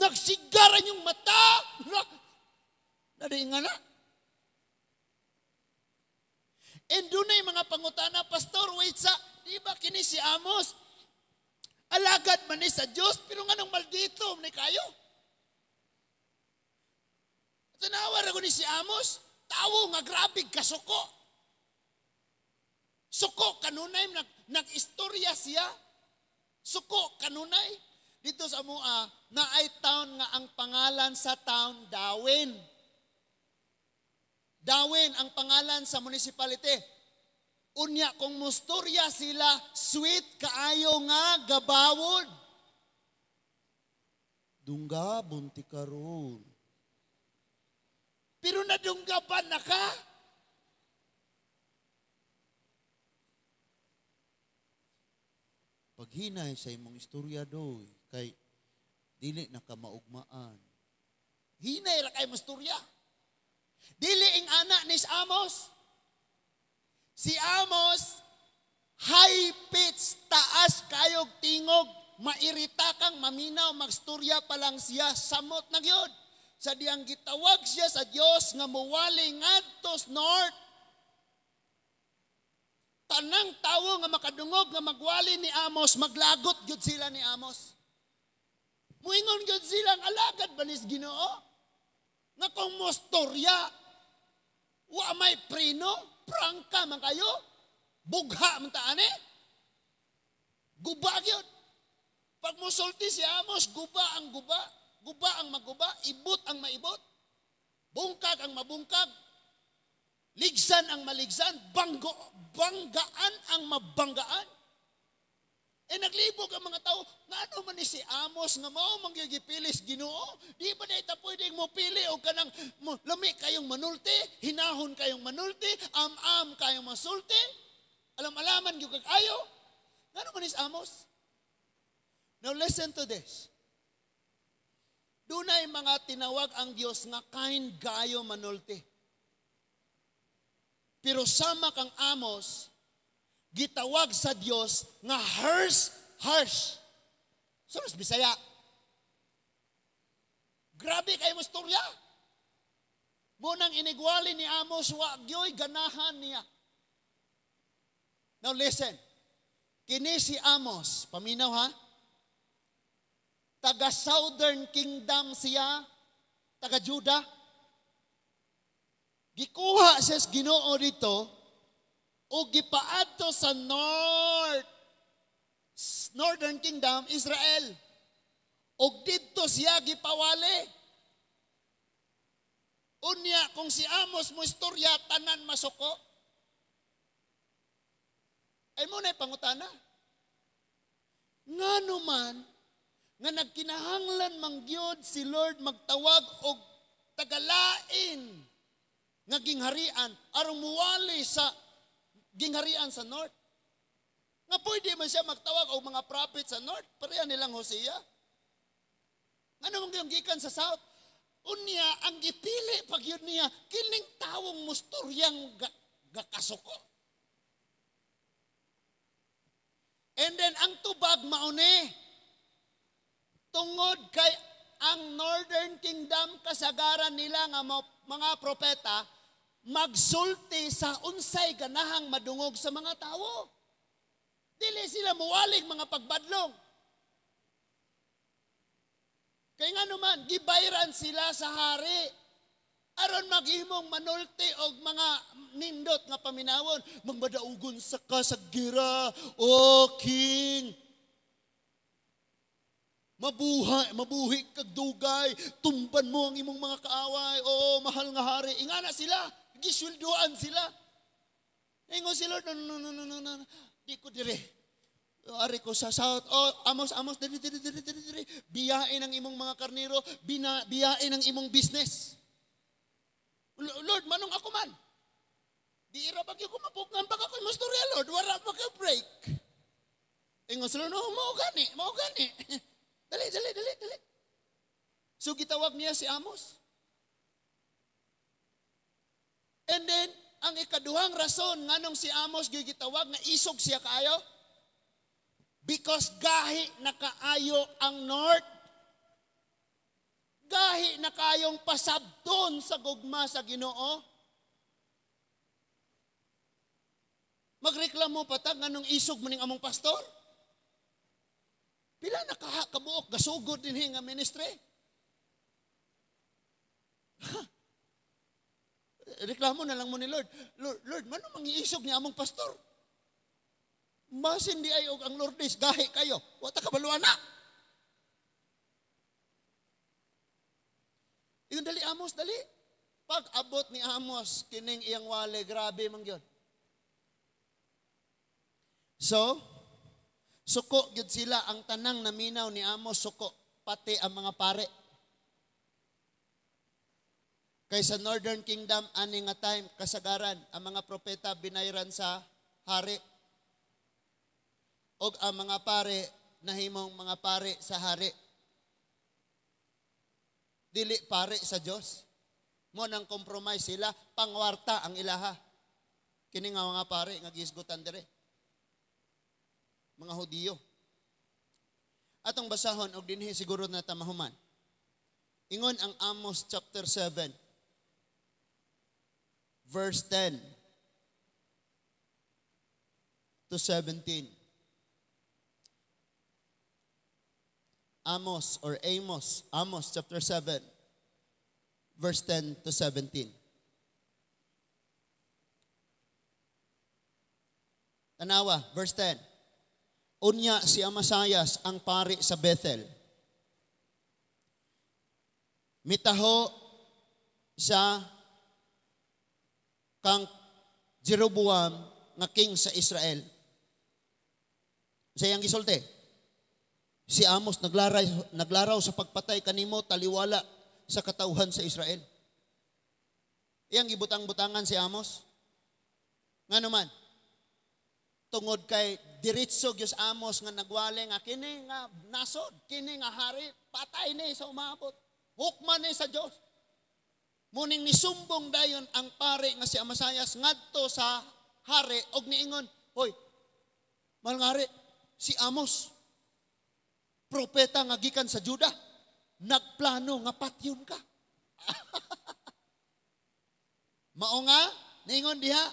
Nagsigaran yung mata! Nadi nga na. And dunay mga pangutana, Pastor, wait sa, di ba kini si Amos? Alagad man ni sa Dios, pero nganong maldito man ni kayo? Tanawa ra ko ni si Amos, tawo nga grabe kasuko. Suko kanunay, nag-istorya siya. Suko kanunay. Dito sa Mua, naay town nga ang pangalan sa town, Dauin. Dauin ang pangalan sa municipality. Unya kung mustorya sila, sweet kaayo nga gabawod. Dungga bunti karon. Pero nadunggapan na ka. Paghinay sa imong istorya doy, kay dili na ka maugmaan. Hinay ra kay istorya. Dili ing ana ni Amos. Si Amos, high pitch, taas kayog tingog, mairita kang maminaw, magstorya pa lang siya, samot na gyud. Sa diyang gitawag siya sa Dios nga muwali ngadto sa north. Tanang tawo nga makadungog nga magwali ni Amos, maglagot gyud sila ni Amos. Muingon gyud silang alagad ba nis Ginoo? Nga kung mostorya, wa may preno, prangka man kayo, bugha man ta ani. Guba gyud. Pag musulti si Amos, guba ang guba, guba ang maguba, ibot ang maibot, bungkag ang mabungkag, ligsan ang maligsan, banggaan ang mabanggaan. Naglibog ang mga tao, nga ano man ni si Amos nga mao man gyud gipilis Ginoo? Di ba na ita pwedeng mo pili og kanang lami kayong manulti, hinahon kayong manulti, am-am kayong masulti, alam-alaman gyud kag ayo. Ngano man ni si Amos? Now listen to this. Dunay mga tinawag ang Dios nga kind gayo manulti. Pero sama kang Amos, gitawag sa Dios nga harsh, harsh. Sunos Bisaya. Grabe kay mo storya. Munang inigwali ni Amos, wa gyoy ganahan niya. Now listen. Kini si Amos, paminaw ha? Taga Southern Kingdom siya, taga Juda. Gikuha siya sa Ginoo dito o gipaadto sa Northern Kingdom, Israel. Og didto siya gipawali. Unya kung si Amos mo istorya tanan masuko. Ay mo na pangutana. Ngano man nga nagkinahanglan man gyud si Lord magtawag og tagalain nga gingharian aron muwali sa gingharian sa north. Nga pwede man siya magtawag og mga prophet sa north, pareha nilang Hosea. Ngano man gyud gikan sa south? Unya ang gipili pag yun niya kining tawong mustoryang gakasuko. And then ang tubag mauni tungod kay ang Northern Kingdom kasagaran nila nga mga propeta magsulti sa unsay ganahang madungog sa mga tawo. Dili sila muwalig mga pagbadlong. Kay nga naman, gibayran sila sa hari. Aron maghimong manulti og mga nindot nga paminawon. Magmadaugon sa kasagira, O King. Mabuhay, mabuhi kag dugay, tumban mo ang imong mga kaaway, o mahal nga hari. Ingana sila, gisweldoan sila. Ingon si Lord, no, no, no, no, no, no, di ko dire. Ari ko sa south, oh, Amos, Amos, diri, diri, diri, diri, diri. Biyain ang imong mga karniro, biyain ang imong business. Lord, manong ako man. Di ira ba ko mapugngan pa ako imong storya, Lord, wala pa kayo break. Ingon si Lord, no, mao gani, mao gani. Dali, dali, dali, dali. So gitawag niya si Amos. And then, ang ikaduhang rason nganong si Amos gitawag nga isog siya kaayo, because gahi na kaayo ang north. Gahi na kaayong pasabton sa gugma sa Ginoo. Magreklamo pa ta nganong isog maning among pastor? Pila na kabuok gasugod dinhi nga ministry? Reklamo na lang mo ni Lord. Lord, Lord, mano mangiisog ni among pastor? Masin di ay og ang Lourdes, gahi kayo. Wa ta kabaluan na. Ingon dali Amos, dali. Pag abot ni Amos kining iyang wale, grabe man gyud. So, suko gyud sila ang tanang naminaw ni Amos, suko pati ang mga pare. Kay sa Northern Kingdom ani nga time kasagaran ang mga propeta binayran sa hari. Og ang mga pare nahimong mga pare sa hari. Dili pare sa Dios. Mo nang compromise sila, pangwarta ang ilaha. Kini nga mga pare nga gisgutan dire. Mga Hudiyo. Atong basahon og dinhi siguro na ta mahuman. Ingon ang Amos chapter 7 verse 10 to 17. Amos or Amos, Amos chapter 7 verse 10 to 17. Tanawa, verse 10. Unya si Amasayas ang pari sa Bethel. Mitaho sa kang Jeroboam nga king sa Israel. Sa iyang gisulti, si Amos naglaraw sa pagpatay kanimo taliwala sa katawhan sa Israel. Iyang gibutang-butangan si Amos. Ngano man? Tungod kay diretso gyud Amos nga nagwali nga kini nga nasod, kini nga hari, patay ni sa umabot. Hukman ni sa Dios. Muning nisumbong dayon ang pare nga si Amasayas ngadto sa hari og niingon, "Hoy, mahal nga hari, si Amos, propeta nga gikan sa Juda, nagplano nga patyon ka." Mao nga niingon diha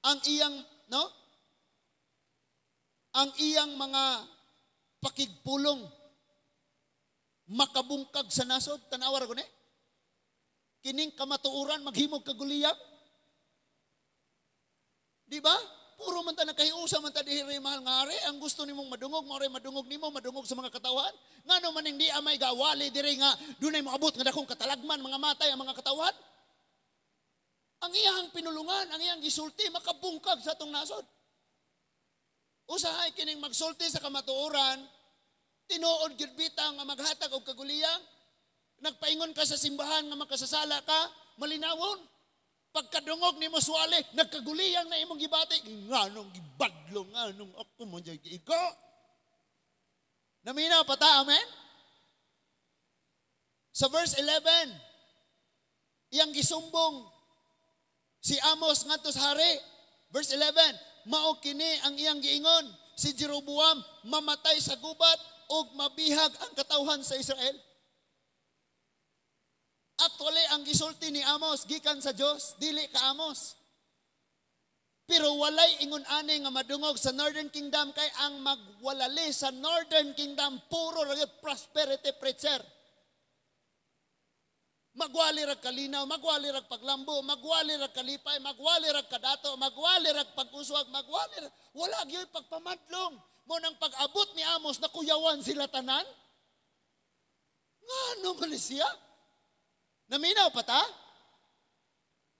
ang iyang no? Ang iyang mga pakigpulong makabungkag sa nasod. Tanawa ra guni. Kining kamatuoran maghimog kaguliyang. Di ba? Puro man ta nakahiusa man ta diri mahal nga ari, ang gusto nimong madungog mao ray madungog nimo, madungog sa mga katawhan. Ngano man ning di amay gawali diri nga dunay moabot nga dakong katalagman, mga matay ang mga katawhan. Ang iyang pinulungan, ang iyang gisulti makabungkag sa atong nasod. Usahay kining magsulti sa kamatuoran, tinuod gyud bitaw nga maghatag og kaguliyang. Nagpaingon ka sa simbahan nga makasasala ka, malinawon. Pagkadungog nimo suwali, nagkaguliyang na imong gibati. Nganong gibadlong, nganong ako mo dyan giigo. Naminaw pa ta, amen? Sa verse 11, iyang gisumbong si Amos ngadto sa hari. Verse 11, mao kini ang iyang giingon, si Jeroboam mamatay sa gubat ug mabihag ang katawhan sa Israel. Actually, ang gisulti ni Amos gikan sa Dios, dili ka Amos. Pero walay ingon ani nga madungog sa Northern Kingdom kay ang magwalali sa Northern Kingdom puro ra prosperity preacher. Magwali rag kalinaw, magwali rag paglambo, magwali rag kalipay, magwali rag kadato, magwali rag pag-uswag, magwali rag, wala gyud pagpamadlong. Mo nang pag-abot ni Amos nakuyawan sila tanan. Ngano man siya? Naminaw pa ta?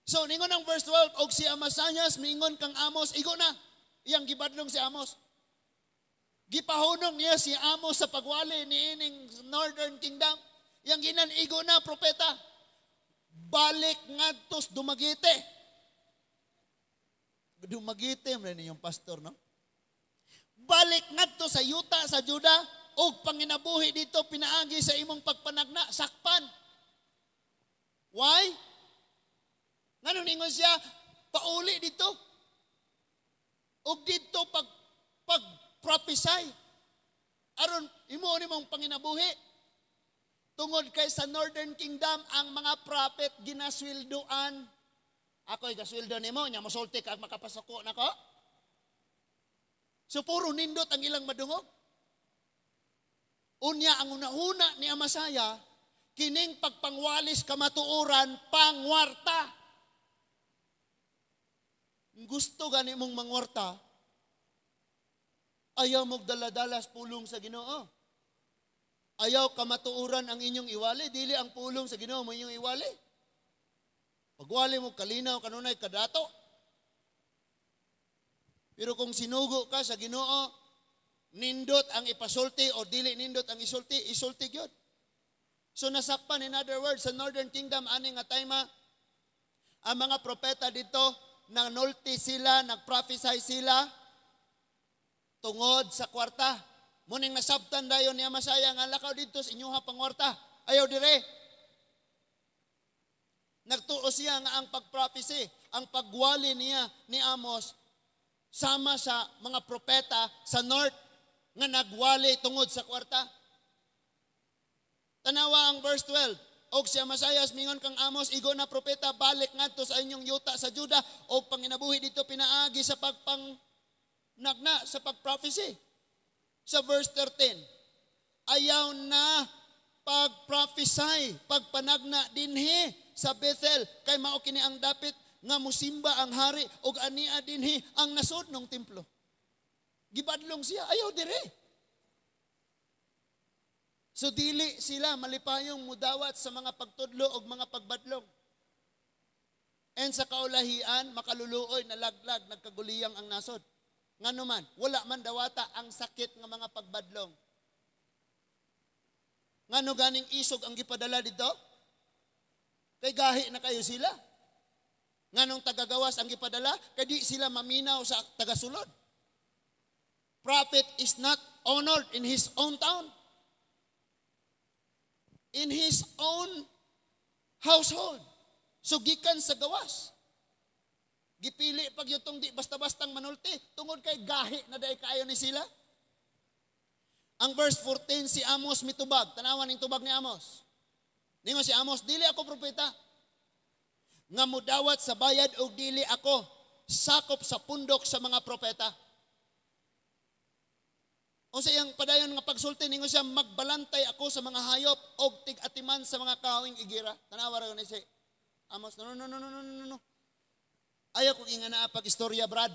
So, ningon ang verse 12, og si Amasayas mingon kang Amos, igo na. Iyang gibadlong si Amos. Gipahunong niya si Amos sa pagwali niining Northern Kingdom. Iyang ginan, igo na, propeta. Balik ngadtos Dumaguete. Dumaguete, man yung pastor, no? Balik ngadto sa yuta, sa Juda, og panginabuhi dito, pinaagi sa imong pagpanagna, sakpan. Why? Nganong ningon siya, pauli dito. Og dito pag prophesy. Aron imo nimong panginabuhi. Tungod kay sa Northern Kingdom ang mga prophet ginasweldoan. Ako'y gasweldo nimo, nya mosulti ka makapasuko nako. So puro nindot ang ilang madungog. Unya ang una-una ni Amasaya, kining pagpangwalis kamatuoran pangwarta. Gusto gani mong mangwarta, ayaw mong daladalas pulong sa Ginoo. Ayaw kamatuoran ang inyong iwali, dili ang pulong sa Ginoo mo inyong iwali. Pagwali mo kalinaw kanunay kadato. Pero kung sinugo ka sa Ginoo, nindot ang ipasulti o dili nindot ang isulti, isulti gyud. So nasakpan, in other words, sa Northern Kingdom ani nga time, ang mga propeta dito nanulti sila, nagprophesy sila tungod sa kwarta. Muning nasabtan dayon ni Amasaya nga lakaw didto sa inyuha pangwarta. Ayaw dire. Nagtuo siya nga ang pagprophecy, ang pagwali niya ni Amos sama sa mga propeta sa north nga nagwali tungod sa kwarta. Tanawa ang verse 12. Og si Amasayas mingon kang Amos, "Igo na propeta, balik ngadto sa inyong yuta sa Juda og panginabuhi dito pinaagi sa pagpang nagna sa pagprophecy." Sa verse 13, ayaw na pagprophesy, pagpanagna dinhi sa Bethel kay mao kini ang dapit nga musimba ang hari ug ania dinhi ang nasod ng templo. Gibadlong siya, ayaw dire. So dili sila malipayong mudawat sa mga pagtudlo og mga pagbadlong. And sa kaulahian, makaluluoy, nalaglag, nagkaguliyang ang nasod. Ngano man, wala man dawata ang sakit nga mga pagbadlong. Ngano ganing isog ang gipadala dito? Kay gahi na kayo sila. Nganong tagagawas ang gipadala? Kay di sila maminaw sa tagasulod. Prophet is not honored in his own town. In his own household. So gikan sa gawas. Gipili pag yutong di basta-bastang manulti tungod kay gahi na day kaayo ni sila. Ang verse 14, si Amos mitubag. Tanawan ning tubag ni Amos. Ningon si Amos, "Dili ako propeta nga mudawat sa bayad og dili ako sakop sa pundok sa mga propeta." Unsa iyang padayon nga pagsulti? Ningon siya, "Magbalantay ako sa mga hayop og tig-atiman sa mga kawing igira." Tanawa ra ni si Amos. No, no, no, no, no, no, no. Ayaw kong ingana pag istorya, Brad.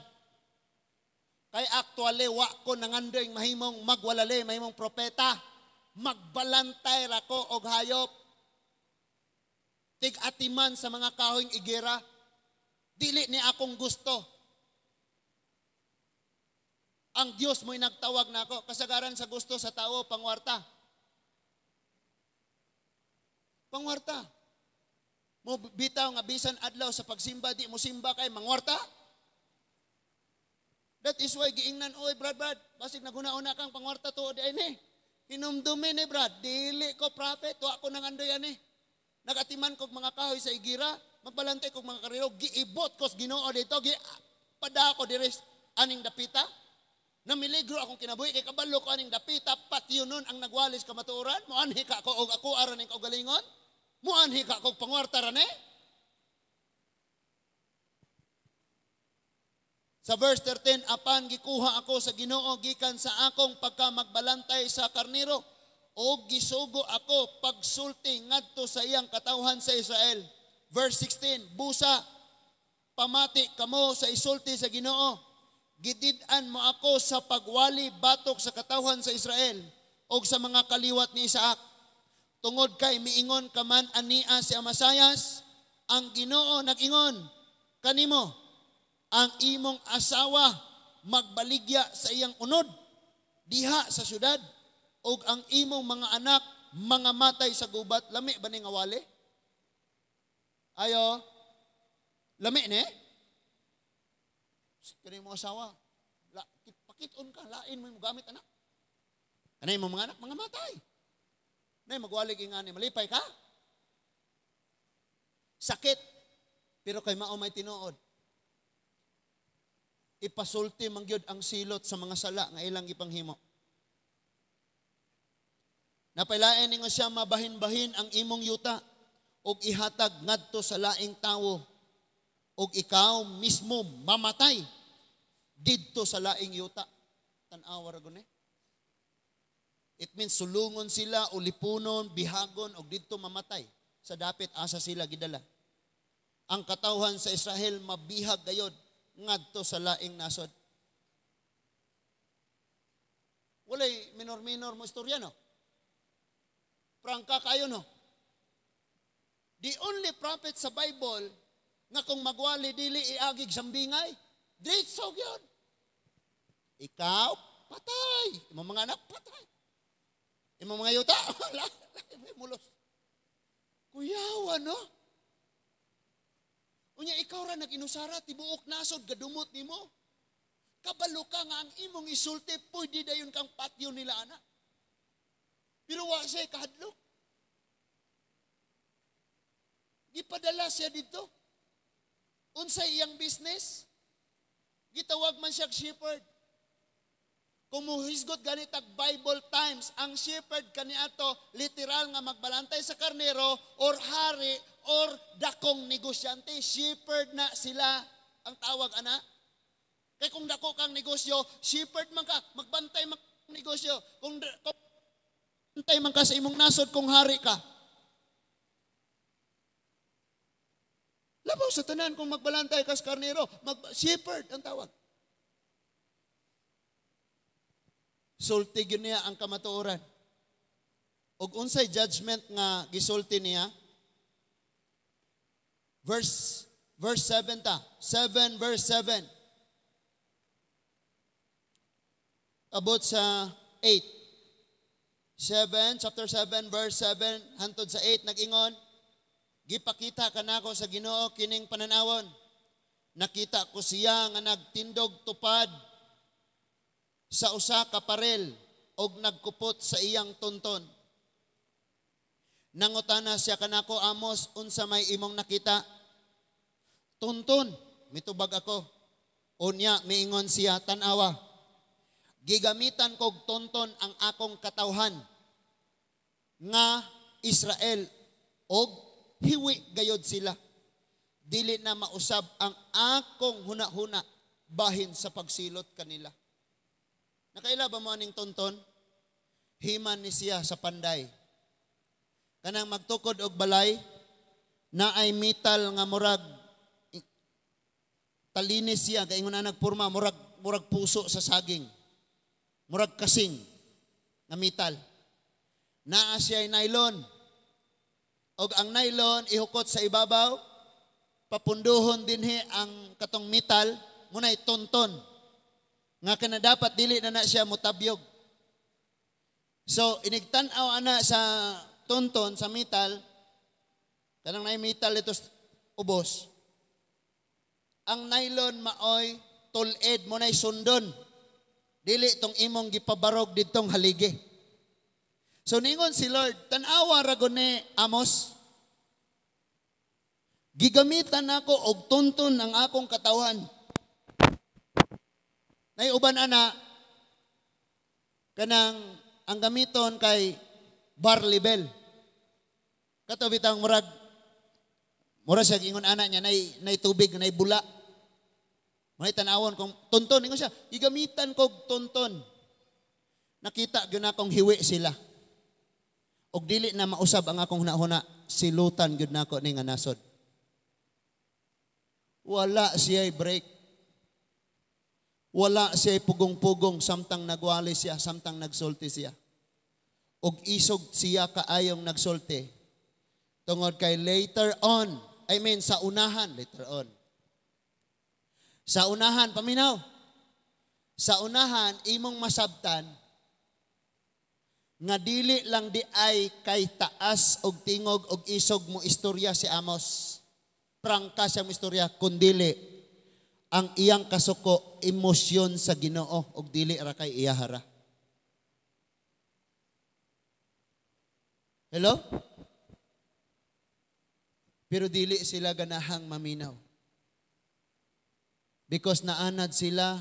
Kay actually, wa ko nangandoy mahimong magwalali, mahimong propeta. Magbalantay ra ko og hayop. Tig-atiman sa mga kahoyng igira. Dili ni akong gusto. Ang Diyos mo'y nagtawag na ako. Kasagaran sa gusto sa tao, pangwarta. Pangwarta. Mo bitaw nga bisan adlaw sa pagsimba, di mo simba kay mangwarta. That is why giingnan, "Oy Brad, Brad, basig naguna-una kang pangwarta tuod ni." Hinumdumi ni Brad, "Dili ko prophet, wa ko nangandoy ani. Nagatiman kog mga kahoy sa igira, magbalantay kog mga karilo, giibot ko sa Ginoo dito, gi pada ko diri aning dapita. Namiligro akong kinabuhi kay kabalo ko aning dapita, patyo nun ang nagwalis kamatuoran, moanhi ka ko og ako aran ning kaugalingon, moanhi ka kog pangwarta ra ni." Sa verse 13, "Apan gikuha ako sa Ginoo gikan sa akong pagka magbalantay sa karniro o gisugo ako pagsulti ngadto sa iyang katawhan sa Israel." Verse 16, "Busa pamati kamo sa isulti sa Ginoo. Gidid-an mo ako sa pagwali batok sa katawhan sa Israel og sa mga kaliwat ni Isaac. Tungod kay miingon ka man ania si Amasayas, ang Ginoo nag-ingon kanimo, ang imong asawa magbaligya sa iyang unod diha sa syudad ug ang imong mga anak mga matay sa gubat." Lami ba ni nga wali? Ayo. Lami ni? Kani mo asawa, la, pakit-on ka, lain mo yung gamit anak. Kanay mo mga anak, mga matay. Nay magwalig ingani, malipay ka? Sakit, pero kay mao may tinuod. Ipasulti man gyud ang silot sa mga sala nga ilang gipanghimo. Napailain ningo siya, "Mabahin-bahin ang imong yuta og ihatag ngadto sa laing tawo og ikaw mismo mamatay didto sa laing yuta." Tan-awa ra gud ni. It means sulungon sila, ulipunon, bihagon, og didto mamatay sa dapit asa sila gidala. Ang katawhan sa Israel mabihag gayod ngadto sa laing nasod. Walay minor-minor mo istorya, no? Prangka kayo, no? The only prophet sa Bible nga kung magwali dili iagig sambingay, diretso gyud. Ikaw, patay. Imong mga anak, patay. Imong mga yuta, wala, mulos. Kuyawa, no? Unya ikaw ra nag-inusara, tibuok nasod, gadumot nimo. Kabalo ka nga ang imong isulti, pwede dayon kang patyo nila, ana. Pero wa siya kahadlok. Gipadala siya dito. Unsay iyang business? Gitawag man siya shepherd. Kung muhisgot ganit ag Bible times, ang shepherd kaniato literal nga magbalantay sa karnero or hari or dakong negosyante. Shepherd na sila ang tawag, ana. Kay kung dako kang negosyo, shepherd man ka, magbantay man negosyo. Kung bantay man ka sa imong nasod kung hari ka. Labaw sa tanan kung magbalantay ka sa karnero, shepherd ang tawag. Sulti gyud niya ang kamatuoran. Og unsay judgment nga gisulti niya? Verse 7 ta. 7 verse 7. Abot sa 8. 7, chapter 7 verse 7 hantod sa 8 nag-ingon, gipakita kanako sa Ginoo kining pananawon. Nakita ko siya nga nagtindog tupad sa usa ka parel og nagkupot sa iyang tunton. Nangutana siya kanako, Amos, unsa may imong nakita? Tunton, mitubag ako. Unya miingon siya, tan-awa. Gigamitan kog tunton ang akong katawhan nga Israel og hiwi gayod sila. Dili na mausab ang akong hunahuna bahin sa pagsilot kanila. Nakaila ba mo aning tonton? Himan ni siya sa panday. Kanang magtukod og balay, naay metal nga murag talinis siya, kaingon na nagpurma, murag puso sa saging. Murag kasing nga metal. Naa siya'y nylon. Og ang nylon ihukot sa ibabaw, papunduhon dinhi ang katong metal, muna'y tonton. Nga kana dapat dili na na siya mutabyog. So inigtan-aw ana sa tonton sa metal, kanang naay metal ito ubos. Ang nylon maoy tuled mo nay sundon. Dili tong imong gipabarog didtong haligi. So ningon si Lord, tan-awa ra gud ni Amos. Gigamitan nako og tonton ang akong katawhan. Nay uban ana kanang ang gamiton kay bar level. Kato bitang murag mura siya ingon ana niya nay tubig nay bula. May tan-awon kung tonton ingon siya, gigamitan kog tonton. Nakita gyud nakong hiwi sila. Og dili na mausab ang akong hunahuna, silutan gyud nako ni nga nasod. Wala siya break. Wala siya pugong-pugong samtang nagwali siya, samtang nagsulti siya. Og isog siya kaayong nagsulti. Tungod kay later on, I mean sa unahan, later on. Sa unahan, paminaw. Sa unahan, imong masabtan, nga dili lang di ay kay taas og tingog og isog mo istorya si Amos. Prangka siya mo istorya, kundili ang iyang kasuko emosyon sa Ginoo og dili ra kay iyahara. Hello? Pero dili sila ganahang maminaw. Because naanad sila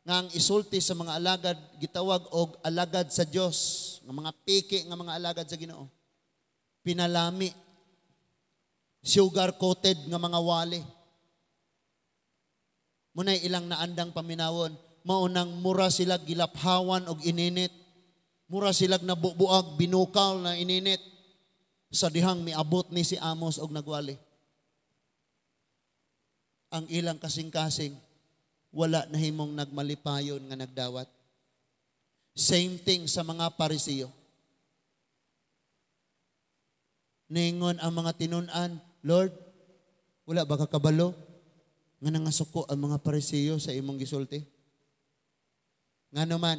nga ang isulti sa mga alagad gitawag og alagad sa Dios, nga mga piki nga mga alagad sa Ginoo. Pinalami, sugar coated nga mga wali. Munay ilang naandang paminawon, maunang mura sila gilaphawan og ininit. Mura silag nabubuag, binukal na ininit sa dihang miabot ni si Amos og nagwali. Ang ilang kasing-kasing, wala na himong nagmalipayon nga nagdawat. Same thing sa mga Parisiyo. Ningon ang mga tinun-an, "Lord, wala ba ka kabalo nga nangasuko ang mga Parisiyo sa imong gisulti?" Ngano man,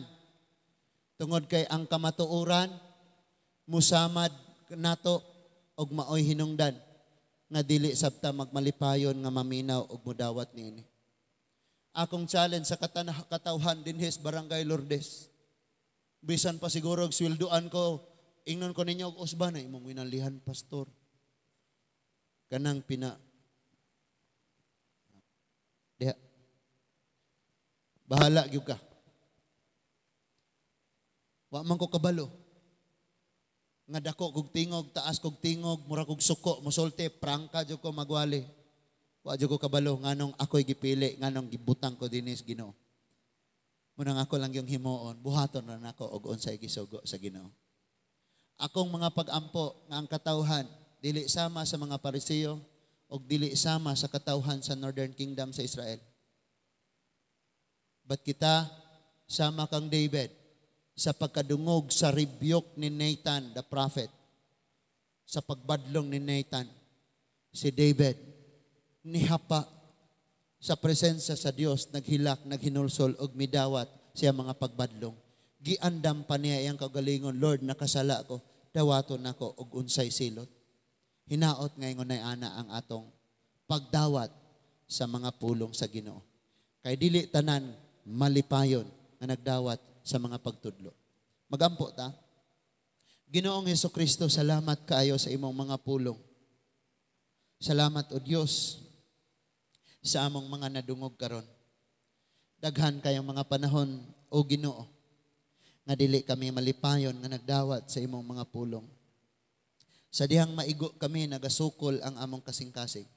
tungod kay ang kamatuoran musamad nato og maoy hinungdan nga dili sabta magmalipayon nga maminaw og mudawat niini. Akong challenge sa katawhan dinhi sa Barangay Lourdes. Bisan pa siguro og sweldoan ko, ingnon ko ninyo og usba na imong winalihan, pastor. Kanang pina diha. Bahala gyud ka. Wa man ko kabalo nga dako kog tingog, taas kog tingog, mura kog suko, musulti, prangka jud ko magwali. Wa jud ko kabalo nganong ako'y gipili, nganong gibutang ko dinhi sa Ginoo. Munang ako lang yung himuon, buhaton ra nako og unsay gisugo sa Ginoo. Akong mga pag-ampo nga ang katawhan dili sama sa mga Parisiyo og dili sama sa katawhan sa Northern Kingdom sa Israel. But kita sama kang David sa pagkadungog sa rebuke ni Nathan the prophet, sa pagbadlong ni Nathan, si David nihapa sa presensya sa Dios, naghilak, naghinulsol og midawat siya mga pagbadlong. Giandam pa niya iyang kaugalingon, "Lord, nakasala ko, dawaton nako og unsay silot." Hinaot ngayon nay ana ang atong pagdawat sa mga pulong sa Ginoo. Kay dili tanan malipayon nga nagdawat sa mga pagtudlo. Magampo ta. Ginoong Hesukristo, salamat kaayo sa imong mga pulong. Salamat, O Dios, sa among mga nadungog karon. Daghan kayong mga panahon, O Ginoo, nga dili kami malipayon nga nagdawat sa imong mga pulong. Sa dihang maigo kami, nagasukol ang among kasing-kasing.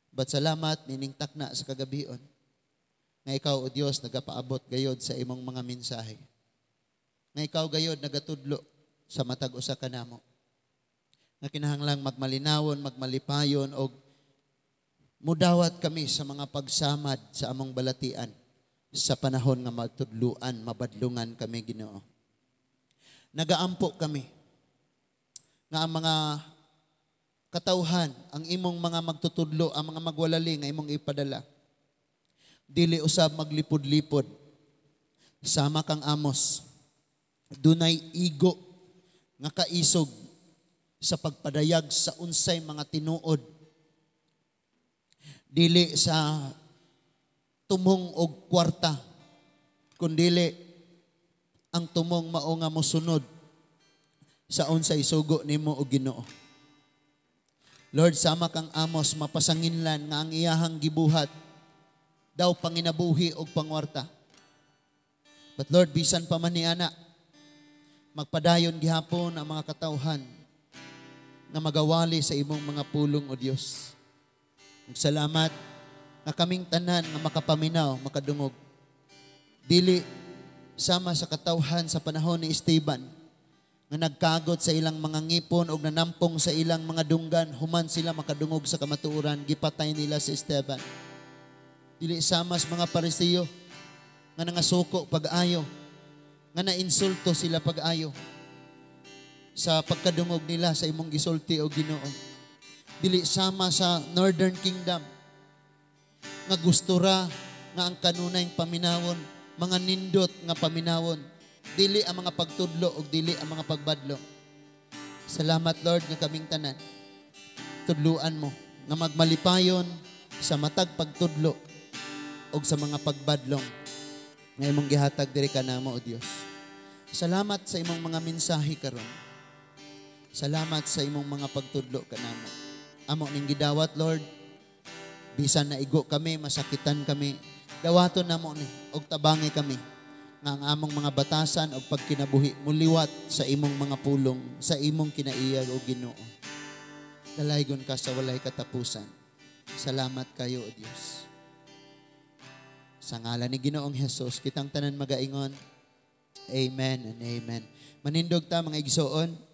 But salamat nining takna sa kagabion nga ikaw, O Dios, nagapaabot gayod sa imong mga mensahe. Nga ikaw gayod nagatudlo sa matag usa kanamo. Nga kinahanglang magmalinawon, magmalipayon og mudawat kami sa mga pagsamad sa among balatian sa panahon nga matudluan, mabadlungan kami, Ginoo. Nagaampo kami nga ang mga katawhan, ang imong mga magtutudlo, ang mga magwalali nga imong ipadala, dili usab maglipod-lipod. Sama kang Amos, dunay igo nga kaisog sa pagpadayag sa unsay mga tinuod. Dili sa tumong og kwarta, kundili ang tumong mao nga mosunod sa unsay sugo nimo, o Ginoo. Lord, sama kang Amos, mapasanginlan nga ang iyahang gibuhat daw panginabuhi og pangwarta. But Lord, bisan pa man ni ana, magpadayon gihapon ang mga katawhan na magawali sa imong mga pulong, O Dios. Ug salamat nga kaming tanan nga makapaminaw, makadungog. Dili sama sa katawhan sa panahon ni Esteban nga nagkagot sa ilang mga ngipon og nanampong sa ilang mga dunggan, human sila makadungog sa kamatuoran, gipatay nila si Esteban. Dili sama sa mga Parisiyo nga nangasuko pag-ayo, nga nainsulto sila pag-ayo sa pagkadungog nila sa imong gisulti, o Ginoo. Dili sama sa Northern Kingdom nga gusto ra nga ang kanunayng paminawon, mga nindot nga paminawon, dili ang mga pagtudlo ug dili ang mga pagbadlong. Salamat, Lord, nga kaming tanan tudluan mo nga magmalipayon sa matag pagtudlo og sa mga pagbadlong nga imong gihatag diri kanamo, O Dios. Salamat sa imong mga mensahe karon. Salamat sa imong mga pagtudlo kanamo. Amo ning gidawat, Lord. Bisan naigo kami, masakitan kami, dawaton namo ni og tabangi kami nga ang among mga batasan og pagkinabuhi muliwat sa imong mga pulong, sa imong kinaiyag, o Ginoo. Dalaygon ka sa walay katapusan. Salamat kayo, O Dios. Sa ngalan ni Ginoong Jesus, kitang tanan magaingon. Amen and amen. Manindog ta, mga igsoon.